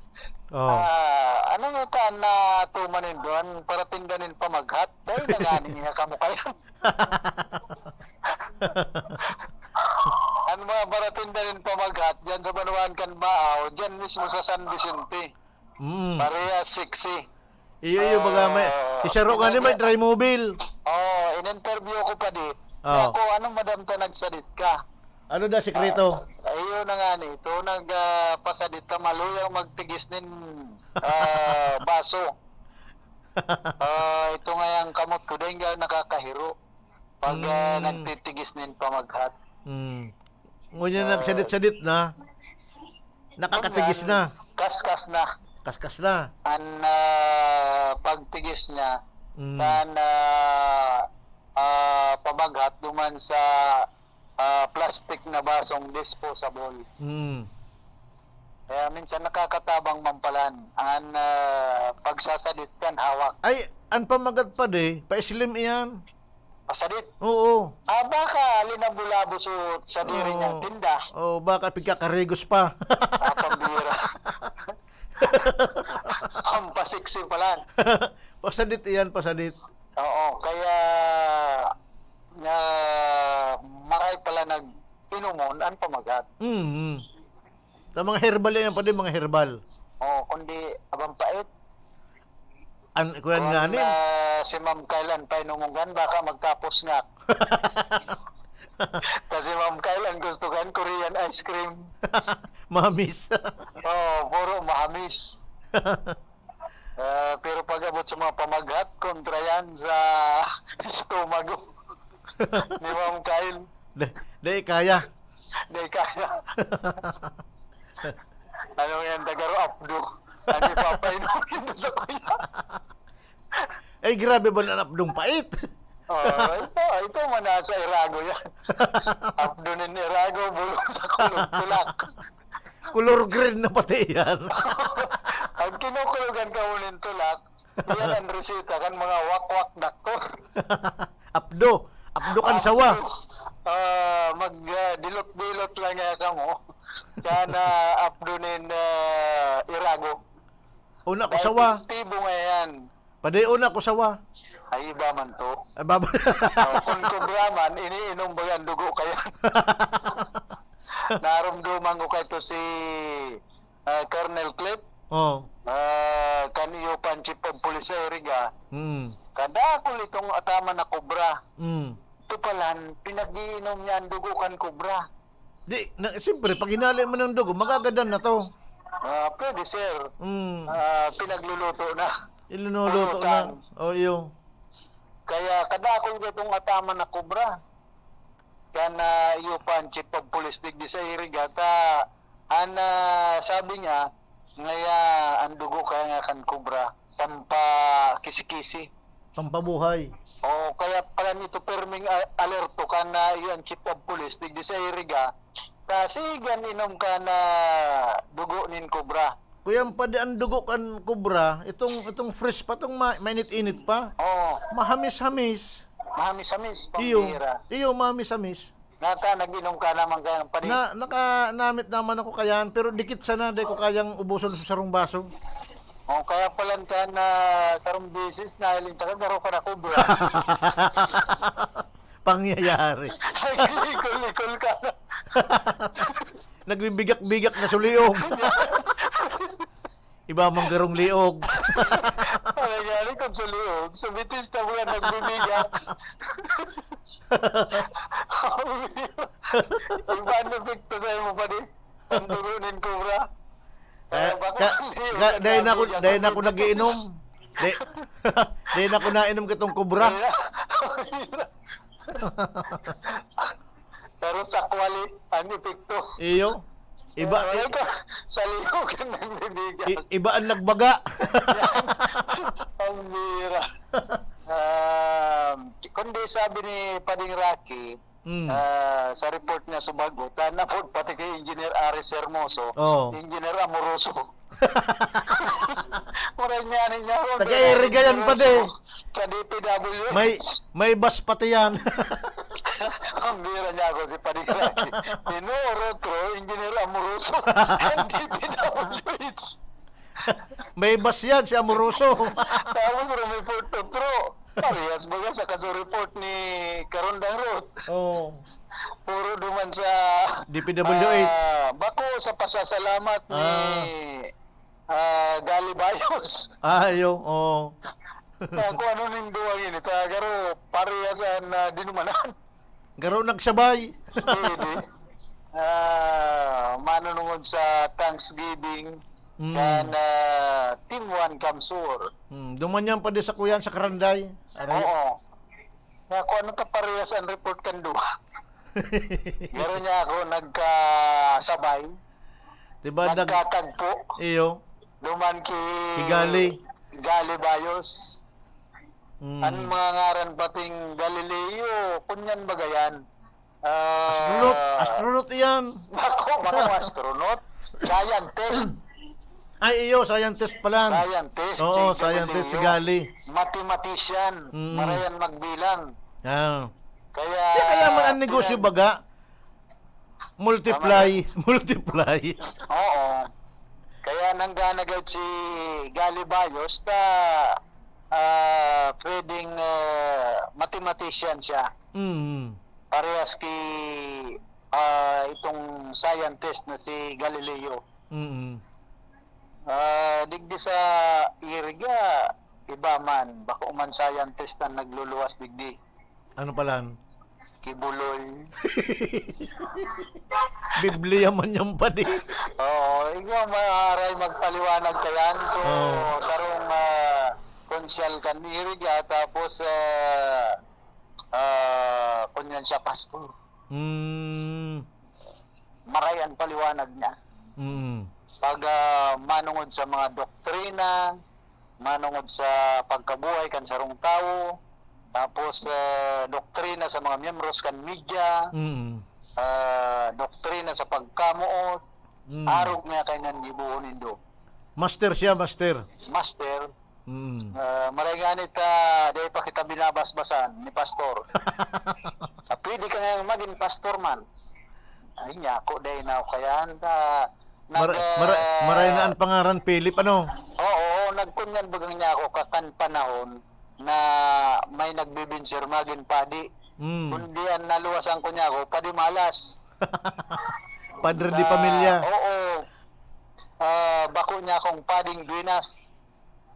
Oo. Ah, ano nga ta na tumanin doon, paratinda nin pamaghat? Dahil na nga niya kamo kayo. Ang mga paratinda nin pamaghat, dyan sa Banwaan kan Baaw, dyan mismo sa San Vicente. Mm. Parehas sexy. Iyo, iyo, baga may, ah, si Sharo nga ni may try mobile. Oh, in-interview ko pa di. Oh. Ako, anong madam ta nagsadit ka? Ano da sikreto? Ah, ayun na nga ni. Ito nag, ah, pasadit ka, maluyang magtigis nin, ah, baso. Ah, ito nga yung kamot ko, dahil nga nakakahiro. Pag, ah, Mm. nagtitigis nin pamaghat. Mm. Ngunyan Ah, nagsadit-sadit na, nakakatigis ngunyan, na. Kaskas na. Kaskas na. An, ah, pagtigis niya, Mm. kan, ah, ah, pamaghat duman sa, ah, plastic na basong disposable. Mm. Kaya minsan nakakatabang man palan an, ah, pagsasadit kan hawak. Ay, an pamaghat pa di, pa-slim iyan. Pasadit. Oo. Ah, baka linabo-labo sa, sa diri Oo. niyang tinda. Oo, baka pigkakarigos pa. Ah, pambira. Pampasiksi pa lang. Pasadit iyan, pasadit. Oo, kaya, ah, maray pala nag-inomon an pamaghat. Mm. Sa mga herbal yan, pwede mga herbal. Oo, kundi abang pait. An, kuwan Kung, nga ni. ah, si Ma'am Kyle an painumungan, baka magkapos nga. Kasi Ma'am Kyle, ang gusto kan Korean ice cream. Mamis. Oo, puro mahamis. Ah, pero pag abot sa mga pamaghat, kontra yan sa estomago ni Ma'am Kyle. Di, di kaya. Di kaya. Ano yan, tagaro apdo? Ano ipapainom yun sa kuya? Ay, grabe ba na napdong pait? Oh, ito, ito man nasa Irago yan. Apdo nin Irago, bulong sa kulog tulak. Color green na pati yan. Ang kinukulogan ka mo nin tulak, yan ang resita kan mga wakwak doktor. Apdo. Apdo kan sawa. Apdo. Ah, mag, ah, dilot-dilot lang nga kamo. Sana apdo nin, ah, Irago. Una ko sawa. Epektibo nga yan. Padi una ko sawa. Ay, iba man to. Ay, baba. Oh, kun kobra man, iniinom ba yan dugo kaya? Narumduman ko kay to si, ah, Colonel Cliff. Oh. Ah, kan iyo pan chief of police sa Iriga. Mm. Kadakul itong ataman na kobra. Mm. Ito palan, pinag-iinom niya ang dugo kan kobra. Di, na, siyempre, pag hinali mo ng dugo, magagadan na to. Ah, pwede, sir. Mm. Ah, pinagluluto na. Iluluto na. Pulutan. O, iyo. Kaya kadakul ka itong ataman na kobra. Kan, ah, iyo pa ang chief of police digdi sa Iriga, ta, an, ah, sabi niya, ngaya ang dugo kaya nga kan kobra, pampakisi-kisi. Pampabuhay. Oo, kaya pala nito perming a-, alerto kan, ah, iyo ang chief of police digdi sa Iriga, ta sigan inom kan dugo nin kobra. Kuya, padi ang dugo kan kobra, itong, itong fresh pa, itong ma-, mainit-init pa. Oo. Mahamis-hamis. Mahamis-hamis, iyo, pambira. Iyo, mahamis-hamis. Nata, nag-inom ka naman kaya, padi? Na, naka-, namit naman ako kayan, pero dikit sana, di ko kayang ubuson sa sarong baso. O, kaya pala ka na sarong beses, nahiling ka, garo ka na kobra. Pangyayari. Naglikol-likol ka na. Nagbibigak-bigak na suliog. Iba mang garong liog. Ay, gani kung sa liog, sa bitis na mga nagbibigak. Iba ang epekto sa imo, padi. Ang dugo nin kobra. Eh, ah, baka ka, hindi ka, yung dahil na ako, nagkakabig dahil na ako ako. Nag-iinom. Di, dahil na ako nainom kitong kobra. Kaya, pero sa kwali, ang epekto. Iyo. Iba, eh, wala i-, ka, sa liog ang nagbibigay. I-, iba ang nagbaga. Yan. Ang bira. Um, kundi sabi ni Pading Rocky, Mm. Ah, sa report niya sa bago, tanapod pati kay Engineer Aris Hermoso, oh. Engineer Amoroso. Mura niya, ano niya, oh, taga Iriga yan, Amoroso pati. Sa D P W H. May, may bus pati yan. Ang bira niya ako, si Padi Cracky. Nino Orotro, Engineer Amoroso, ang D P W H. May bus yan, si Amoroso. Tapos, rumiport otro. Parehas baga sa kaso report ni Karondang Ruth. Oo. Puro duman sa, D P W H. Ah, bako sa pasasalamat ni, ah, ah, Gali Bayos. Ah, iyo, oo. Ah, kung ano ning duwa ini, ta garo, parehas an, ah, dinumanan. Garo nagsabay. Pwede. Ah, manunungod sa Thanksgiving, mm, kan, ah, Team One Kamsur. Mm, duman yan pa di sa kuyan sa Karanday. Aray. Oo. Nga, kung ano ka parehas ang report kan duwa. Garo niya ako nagkasabay. Diba, nag- nagkatagpo. Iyo. Duman ki Kigali. Gali Bayos. Mm. An mga ngaran pating Galileo, kunyan baga yan. Ah, astronaut, astronaut iyan. Bako, bako astronaut. Scientist. Ay, iyo, scientist pala. Scientist, oo, si scientist, si Galileo. Gali. Mathematician, mm, marayan magbilang. Ah. Kaya, kaya man ang negosyo, pinag- baga, multiply, tama na. Multiply. Oo. Kaya nanggana gayud si Gali Bayos ta, ah, pwedeng, ah, mathematician siya. Mm. Parehas ki, ah, itong scientist na si Galileo. Mm. Ah, digdi sa Iriga, iba man, bako man scientist ang nagluluwas digdi. Ano palan? Kibuloy. Biblia man yan, padi. Oo, ikaw maaray magpaliwanag ka yan. So, oo, sarong, ah, konsyal kan Iriga, tapos, ah, ah, kunyan siya, pastor. Hmm. Maray ang paliwanag niya. Mm. Pag, ah, manungod sa mga doktrina, manongod sa pagkabuhay kan sarong tawo, tapos, ah, doktrina sa mga miyembros kan media, Mm. ah, doktrina sa pagkamoot, Mm. arog niya kaiyan an gibohon nindo. Master siya, master. Master. Mm. Ah, maray ngani ta, dai pa kita binabasbasan ni pastor. Ah, pwede ka nga magin pastor man. Ay, nyako, dai na ako kayan. Ah, nag-, Mara-, mara-, ah, maray na an pangaran, Philip, ano? Oo, nagkunyan baga nyako kakan panahon na may nagbibinsir magin padi. Mm. Kundi an naluwasan ko nyako, padi malas. Padre de Na, pamilya. Oo. Ah, bako nyakong pading duenas.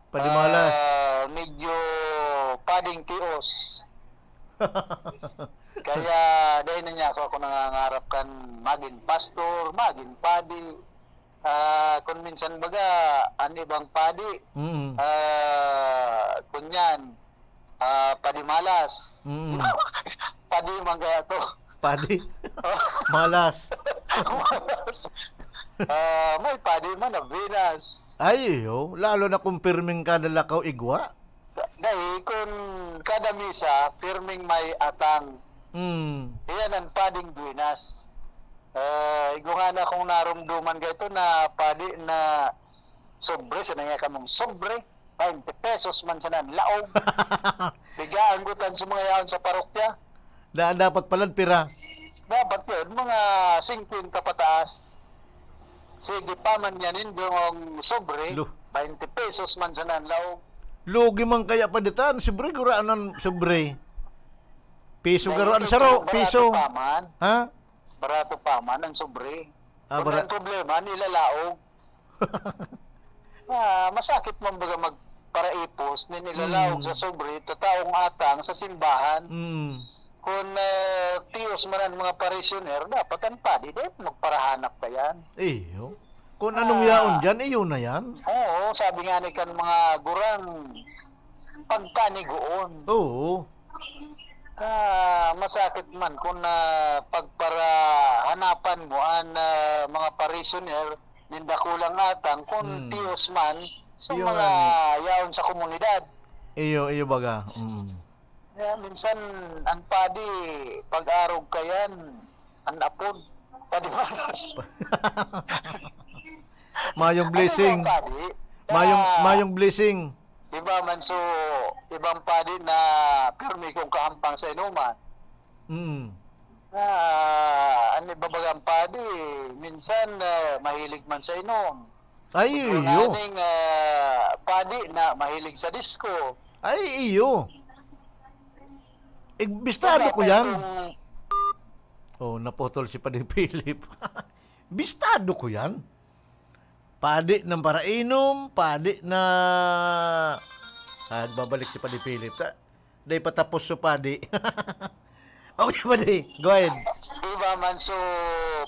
Padi malas. Ah, medyo pading tios. Kaya dai na nyako ako nangangarap kan magin pastor, magin padi. Ah, kun minsan baga, an ibang padi, Mm. ah, kunyan, ah, padi malas. Mm. Padi man kaya to. Padi. Malas. Malas. Ah, may padi man na Venus. Ay, iyo. Lalo na kung pirming kada lakaw igwa. Dai, kun kada misa, pirming may atang. Mm. Iyan an pading duenas. Ah, igwa ngani akong naromdoman kaya to na padi na sobre, sa nangya kamong sobre. Baynte pesos man sana an laog. Bigyan ko tan sa mga yaon sa parokya. Da-, dapat pala pira? Dapat yun, mga singkwenta pataas. Sige pa man yan, yung sobre, Lo. Baynte pesos man sana an laog. Lugi man kaya pa ditan, sobre, guraan an sobre. Piso Dahil garo an ito, saro, barato piso. Pa man. Ha? Barato pa man ang sobre. Ah, Kung bara- ang problema, nilalaog. Ah, masakit man baga magparaipos, nin ilalaog Hmm. sa sobre, tataong atang sa simbahan. Hmm. Kung, eh, tios man ang mga parishioner, dapat ang padi din magparahanap pa yan. Iyo. Kung anong Ah. yaon dyan, iyo na yan. Oo, sabi nga ni kan mga gurang, pagkanigoon. Oo. Ah, masakit man kung, ah, pagparahanapan mo an, ah, mga parishioner nin dakulang atang, kung Hmm. tios man sa Iyo mga nga ni. yaon sa komunidad. Iyo, iyo baga. Mm. Kaya minsan, ang padi, pag-arog kayan, ang apod, padi malas. Mayong Ano blessing. ba, padi? Mayong, Ah, mayong blessing. Iba man so, ibang padi na pirmi kong kahampang sa inuman. Mm. Ah, an iba bagang padi, minsan, ah, mahilig man sa inom. Ay, Kung iyo. aning, ah, padi na mahilig sa disco. Ay, iyo. Eh, bistado Wala ko pa yan. itong Oh, naputol si Padi Philip. Bistado ko yan. Padi ng parainom, padi na, ah, babalik si Padi Philip. Ta-, dai pa tapos so padi. Okay, Padi. Go ahead. Iba man so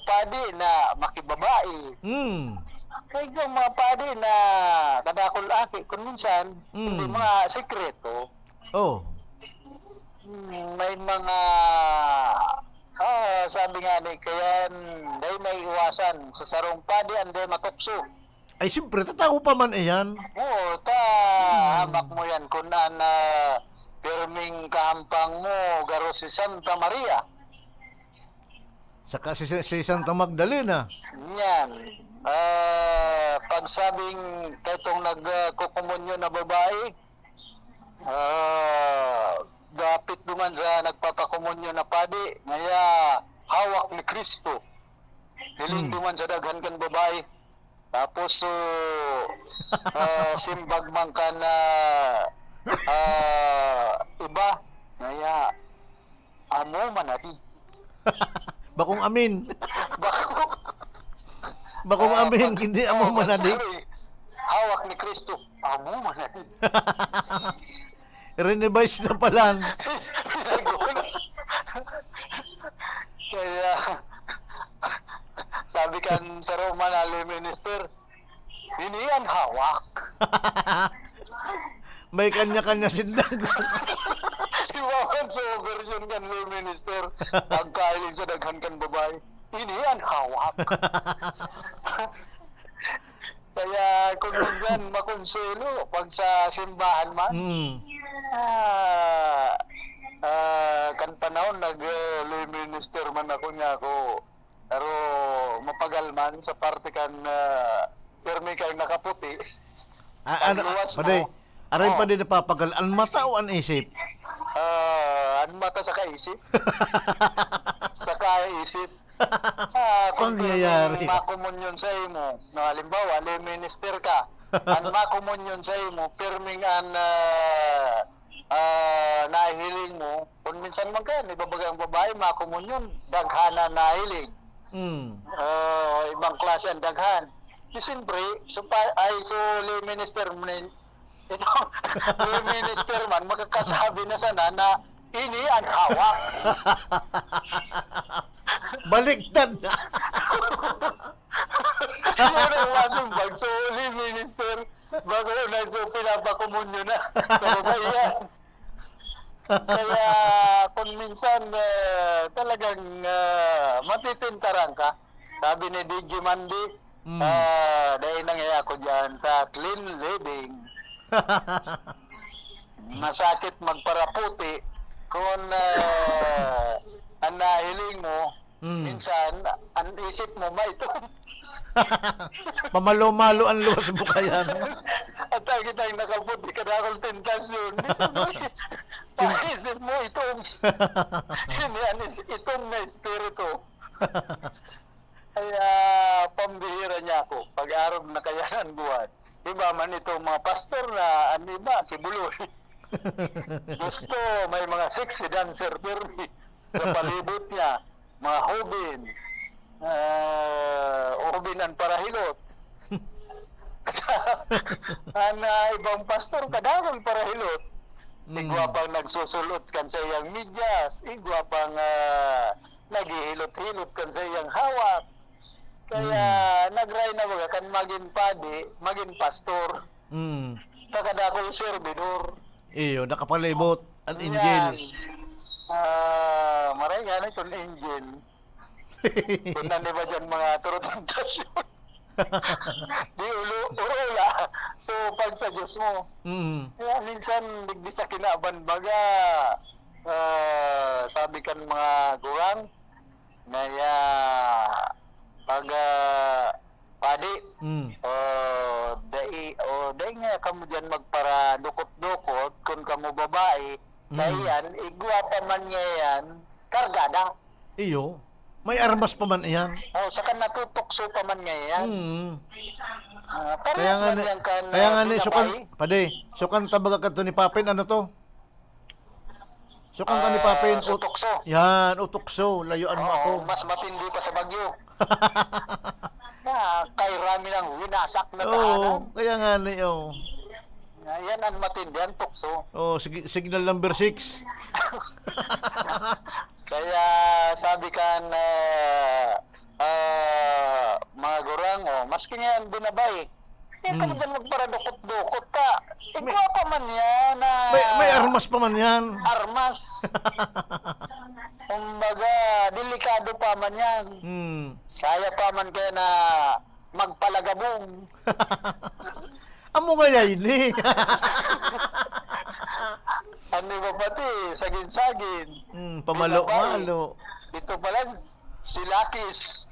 padi na makibabae. Hmm. Kaya yung mga padi na kadakol aki, kung minsan, Hmm. hindi mga sikreto. Oh. Hmm, may mga, ah, sabi nga ni, kaya dai maiiwasan. Sa sarong padi, an dai matukso. Ay, siyempre, tatawo pa man iyan. Oo, ta, Hmm. hamak mo yan. Kung an, ah, pirming kahampang mo, garo si Santa Maria. Saka si, si Santa Magdalena. Yan. Ah, pagsabing kaitong nagkukumonyon na babae, ah, dapit duman sa nagpapakomunyon na padi, ngaya hawak ni Cristo. Hiling Hmm. duman sa daghan kan babae. Tapos, so, ah, simbag man kan, ah, ah, iba, ngaya, amo man na di. Bakong amin. Bako. Bakong Ah, amin, pag-, hindi amo ah, man na di. Sabi, hawak ni Cristo, amo man na di. Rinevise na palan. Kaya, sabi kan sa Roma na lay minister, "Ini an hawak." May kanya-kanya sindang. Iba man sa version kan lay minister, pagkahiling sa daghan kan babae, "Ini an hawak." Kaya kung minsan makonsuelo, pag sa simbahan man, Mm. ah, ah, kan panahon nag, eh, lay minister man ako, niya ako, pero mapagal man sa parte kan, ah, pirmi kang nakaputi. Ah, ano, Pagluwas mo, pwede, aray oh. pwede napapagal, an mata o an isip? Ah, an mata sa kaisip. Sa kaisip. Ah, kung Pangyayari. pirming makomunyon sa imo, no, halimbawa, lay minister ka, an makomunyon sa imo, pirming an, ah, ah, nahihiling mo, kung minsan man kaya, ibabaga ang babae, makomunyon, daghan na nahiling. Mm. Ah, ibang klase ang daghan. Di siyempre, so pa, ay, so lay minister mo na yun. Ito, lay minister man, makakasabi na sana na ini ang hawak. Baliktad na. Yun ang masumbag. So, lay minister, bako na, so, pinapakomunyo na. Kababaihan. Kaya, kung minsan, eh, talagang, ah, matitentaran ka. Sabi ni D J Mandy, Mm. ah, dahil nangyaya ako dyan sa clean living. Masakit magparaputi kung, ah, ang nahiling mo, Mm. minsan, ang isip mo, maitom. Pamalo-malo ang luwas mo kaya, no? At ang kitang nakaputi, kadakol tentasyon. Minsan, paisip mo, itom. Yan, yan is itom na espiritu. Kaya, pambihira niya ako. Pag-arog na kaya ng buwan. Iba man itong mga pastor na, ano iba, kibuloy. Gusto, may mga sexy dancer, pirmi sa palibot niya. Mga hubin. Ah, hubin ang parahilot. Ang, ah, ibang pastor, kadakol parahilot. Mm. Igwa pang nagsusulot kan sa iyang medyas, igwa pang, ah, naghihilot-hilot kan sa iyang hawak. Kaya, Mm. nagray na baga kan magin padi, magin pastor. Mm. Kakadakol servidor. Iyo, nakapalibot, an Yan. angel. Ah, maray nga na itong angel. Kung ano ba dyan mga turutantas yun? Di ulo, urula. So, pag sa Diyos mo. Mm. Kaya minsan, digdi sa kinaban, baga, ah, sabi kan mga gurang, Ngaya, pag, ah, padi, Mm. o dai, o dai nga kamo diyan magparadukot-dukot, kun kamo babae, Mm. kaiyan, igwa pa man ngaiyan, kargada. Iyo. May armas pa man iyan. O, saka natutukso pa man ngaiyan. Mm. Ah, Kaya parehas nga man ni, yan kan, kaya ah, nga ni, sukan, binabae. Padi, sukan ta baga kadto ni Papin, ano to? Sukan ta ni Ah, Papin, sa ut-, tukso. yan, utukso, layuan mo Oo, ako. mas matindi pa sa bagyo. Na, kay rami ng winasak na Oo, tahanan. kaya nga ni, oh. Na, yan ang matindi, ang tukso. Oh, sige, signal number six. Kaya sabi kan, ah, ah, mga gurang, oh, maski nga yan binabae, Di ka Hmm. man magparadukot-dukot pa. May Igwa pa man yan na may, may armas pa man yan. armas. Kumbaga, delikado pa man yan. Hmm. Kaya pa man kaya na magpalagabong. Amo nga yan, eh. Ano ba pati? Sagin-sagin. Hmm, pamalo-malo. Binabae. Ito pala, si Lakis.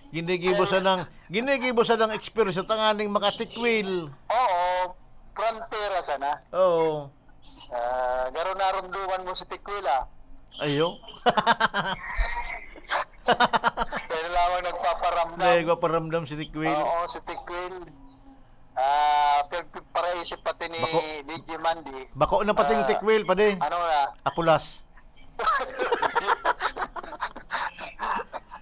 Ginigibo Eh. sanang, ginigibo sanang ekspersyo tanganing makatikwil. Oo, frontera sana. Oo. Ah, garo narumduman mo si Tikwil, ah. Ayo. Kaya lamang nagpaparamdam. Nagpaparamdam si Tikwil. Oo, si Tikwil. Ah, pag-, paraisip pati ni Bako-, D J Mandy. bako na pating Ah, Tikwil, padi. ano na? Apulas.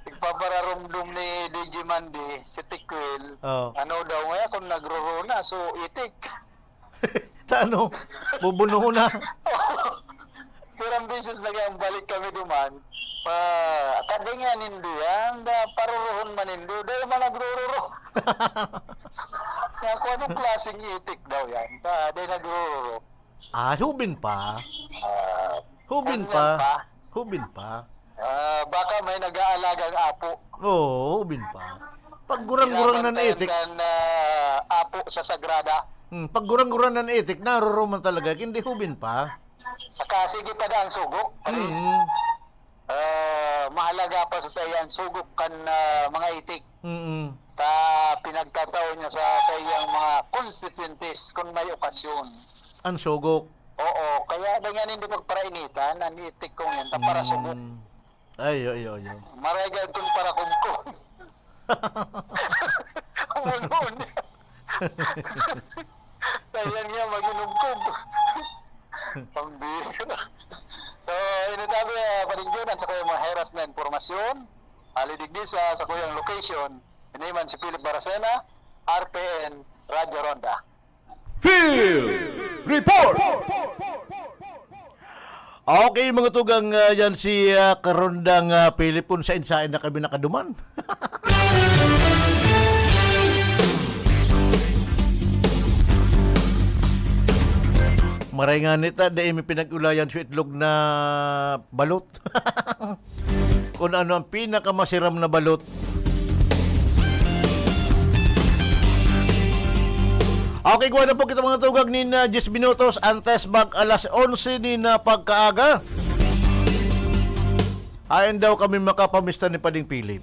Nagpapararumdum ni D J Mandy, si Tikwil. Oh. Ano daw nga, kung nagruruna, so itik. Ta ano? Bubunuhon na. Pirang beses na kayang balik kami duman. Pa, kadi nga nindo yan, da, paruruhon man nindo, dahil man nagrururo. Nga, kung anong klaseng itik daw yan, pa, dahil nagrururo. Ah, hubin pa. Ah, Hubin ganyan pa. pa. Hubin pa. Ah, baka may nag-aalagang apo. Oo, hubin pa. Pag gurang-gurang na Binabantayan itik. Kan, ah, apo sa Sagrada. Hmm, pag gurang-gurang na itik, naroroman talaga, hindi hubin pa. Saka sige pa daang sugok, pare. Hmm. Ah, mahalaga pa sa saiyang sugok kan, ah, mga itik. Mm. Ta pinagtatao niya sa, sa iyang mga konstituyentes kung may okasyon. Ang sugok. Oo, kaya na nga hindi pagparainitan, ang itik kong yan, ta para sugok. Mm. Ay, ay, ay, ay. Maray gad kun parakumkum. Ang unon. Kaya nga, mag-inumkum. Pambira. So, yun ang sabi, ah, Paring Jun, ang sakuyang mga heras na impormasyon. Hali digdi sa sakuyang location, ini man si Philip Baracena, R P N, Radyo Ronda. Field Report! Okay, mga tugang, ah, yan si, ah, Karondang, ah, Philip, kung sain-sain na kami nakaduman. Maray nga nita, dai mi pinag-ulayan sa itlog na balot. Kung ano ang pinakamasiram na balot. Okay, kuha na po kita mga tugag nin, ah, diyes minutos antes mag alas onse nin, ah, pagkaaga. Ayan daw kami makapamista ni Pading Philip.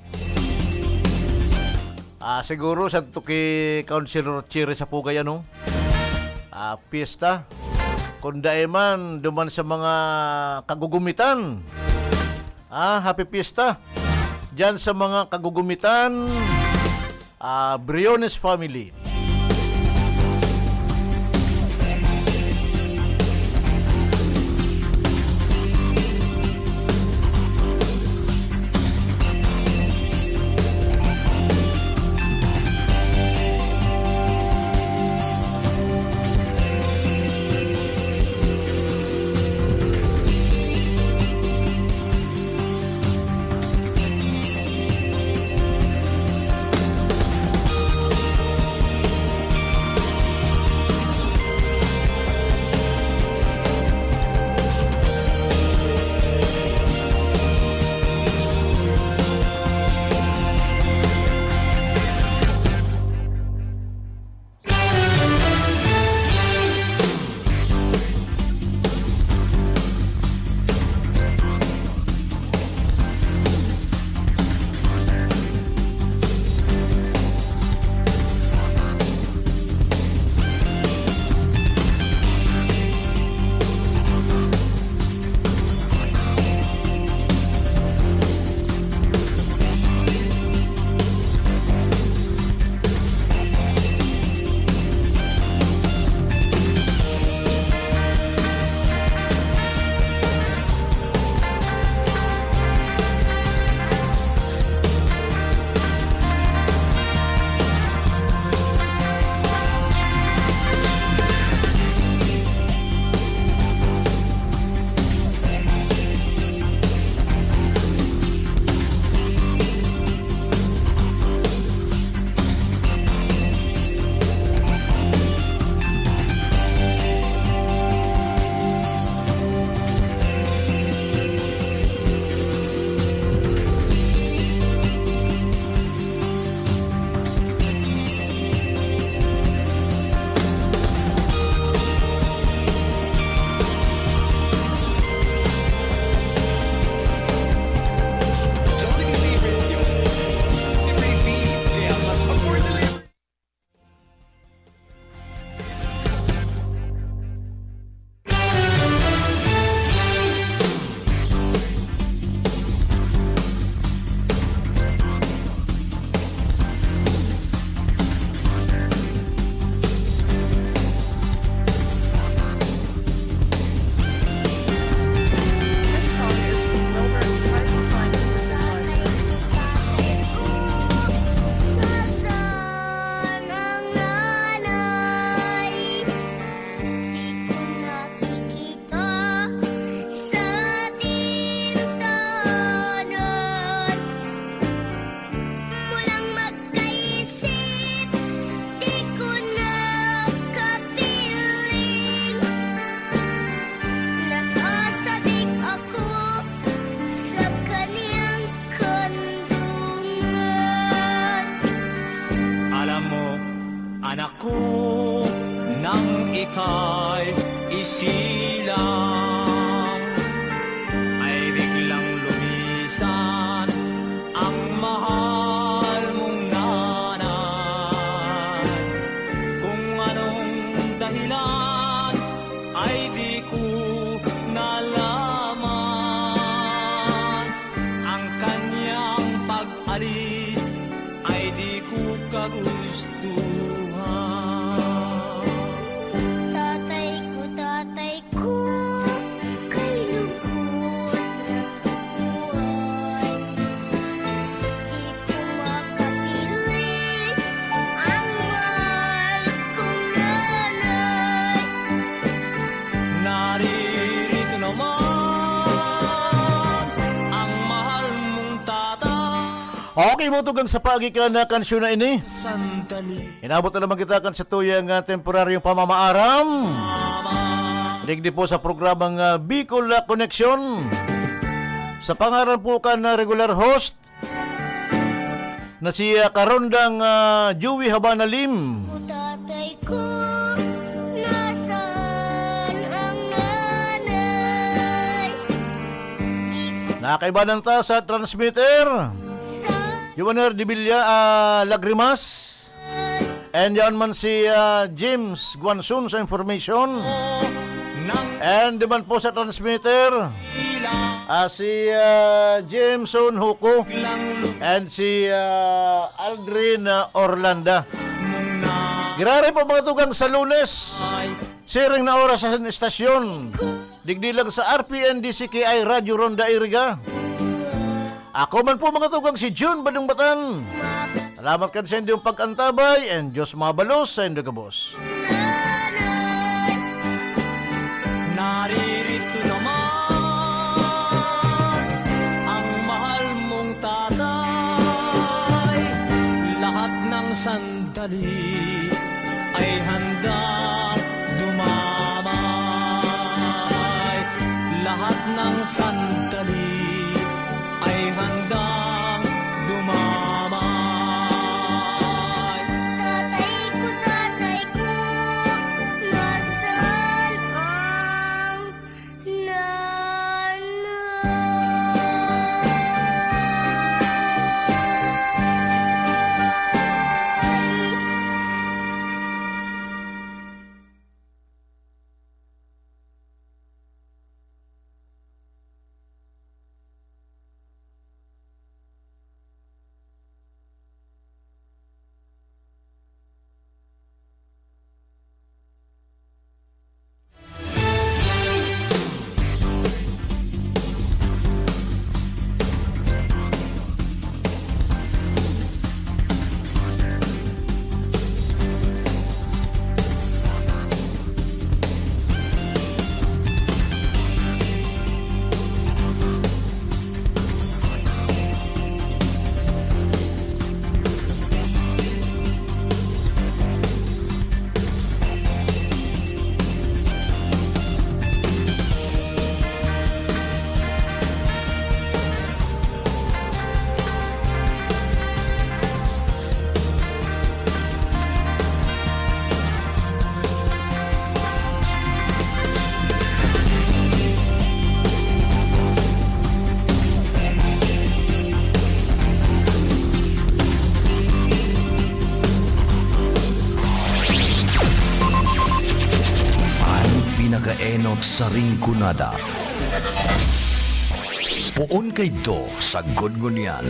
Ah, siguro sa tuki Councilor Chiri sa Pugay, ano? Ah, piyesta. Kung dai man, duman sa mga kagugumitan. Ah, happy piyesta. Diyan sa mga kagugumitan, ah, Briones family. Silang ay biglang lumisan ang mahal mong nanay. Kung anong dahilan ay di ko nalaman, ang kanyang pag-alis ay di ko kagustuhan. Tatay ko, tatay ko, kay lungkot na buhay. Di ko makapiling ang mahal kong nanay. Naririto naman ang mahal mong tatay. Okay, mo tugang sa paagi ka na kansyon na ini. Sandali. Inabot na naman kita kan sa tuyang, ah, temporaryong pamamaaram. Digdi po sa programang, ah, Bicol, ah, Connection. Sa pangaran po kan, ah, regular host na si, ah, Karondang, ah, Joey Habana Lim. Tatay ko, nasaan ang nanay? Nakaibanan ta sa transmitter. Sa Joaner de Villa, ah, Lagrimas. And yan man si, ah, James Guanzon sa information. And di man po sa transmitter, ah, si, ah, Jameson Huco and si, ah, Aldrin, ah, Orlanda. Giraray po, mga tugang, sa Lunes. Siring na oras sa estasyon. Digdi lang sa R P N D C K I Radyo Ronda Iriga. Ako man po, mga tugang, si Jun Badong Batan. Salamat kan sa inyong pag-antabay and Diyos mabalos sa inyong gabos. Naririto naman ang mahal mong tatay. Lahat ng sandali ay handang dumamay. Lahat ng sandali ay handang dumamay. Tatay ko, tatay ko, nasaan ang nanay? An pinakaenot sa Rinconada. Poon kaidto sagkod ngunyan.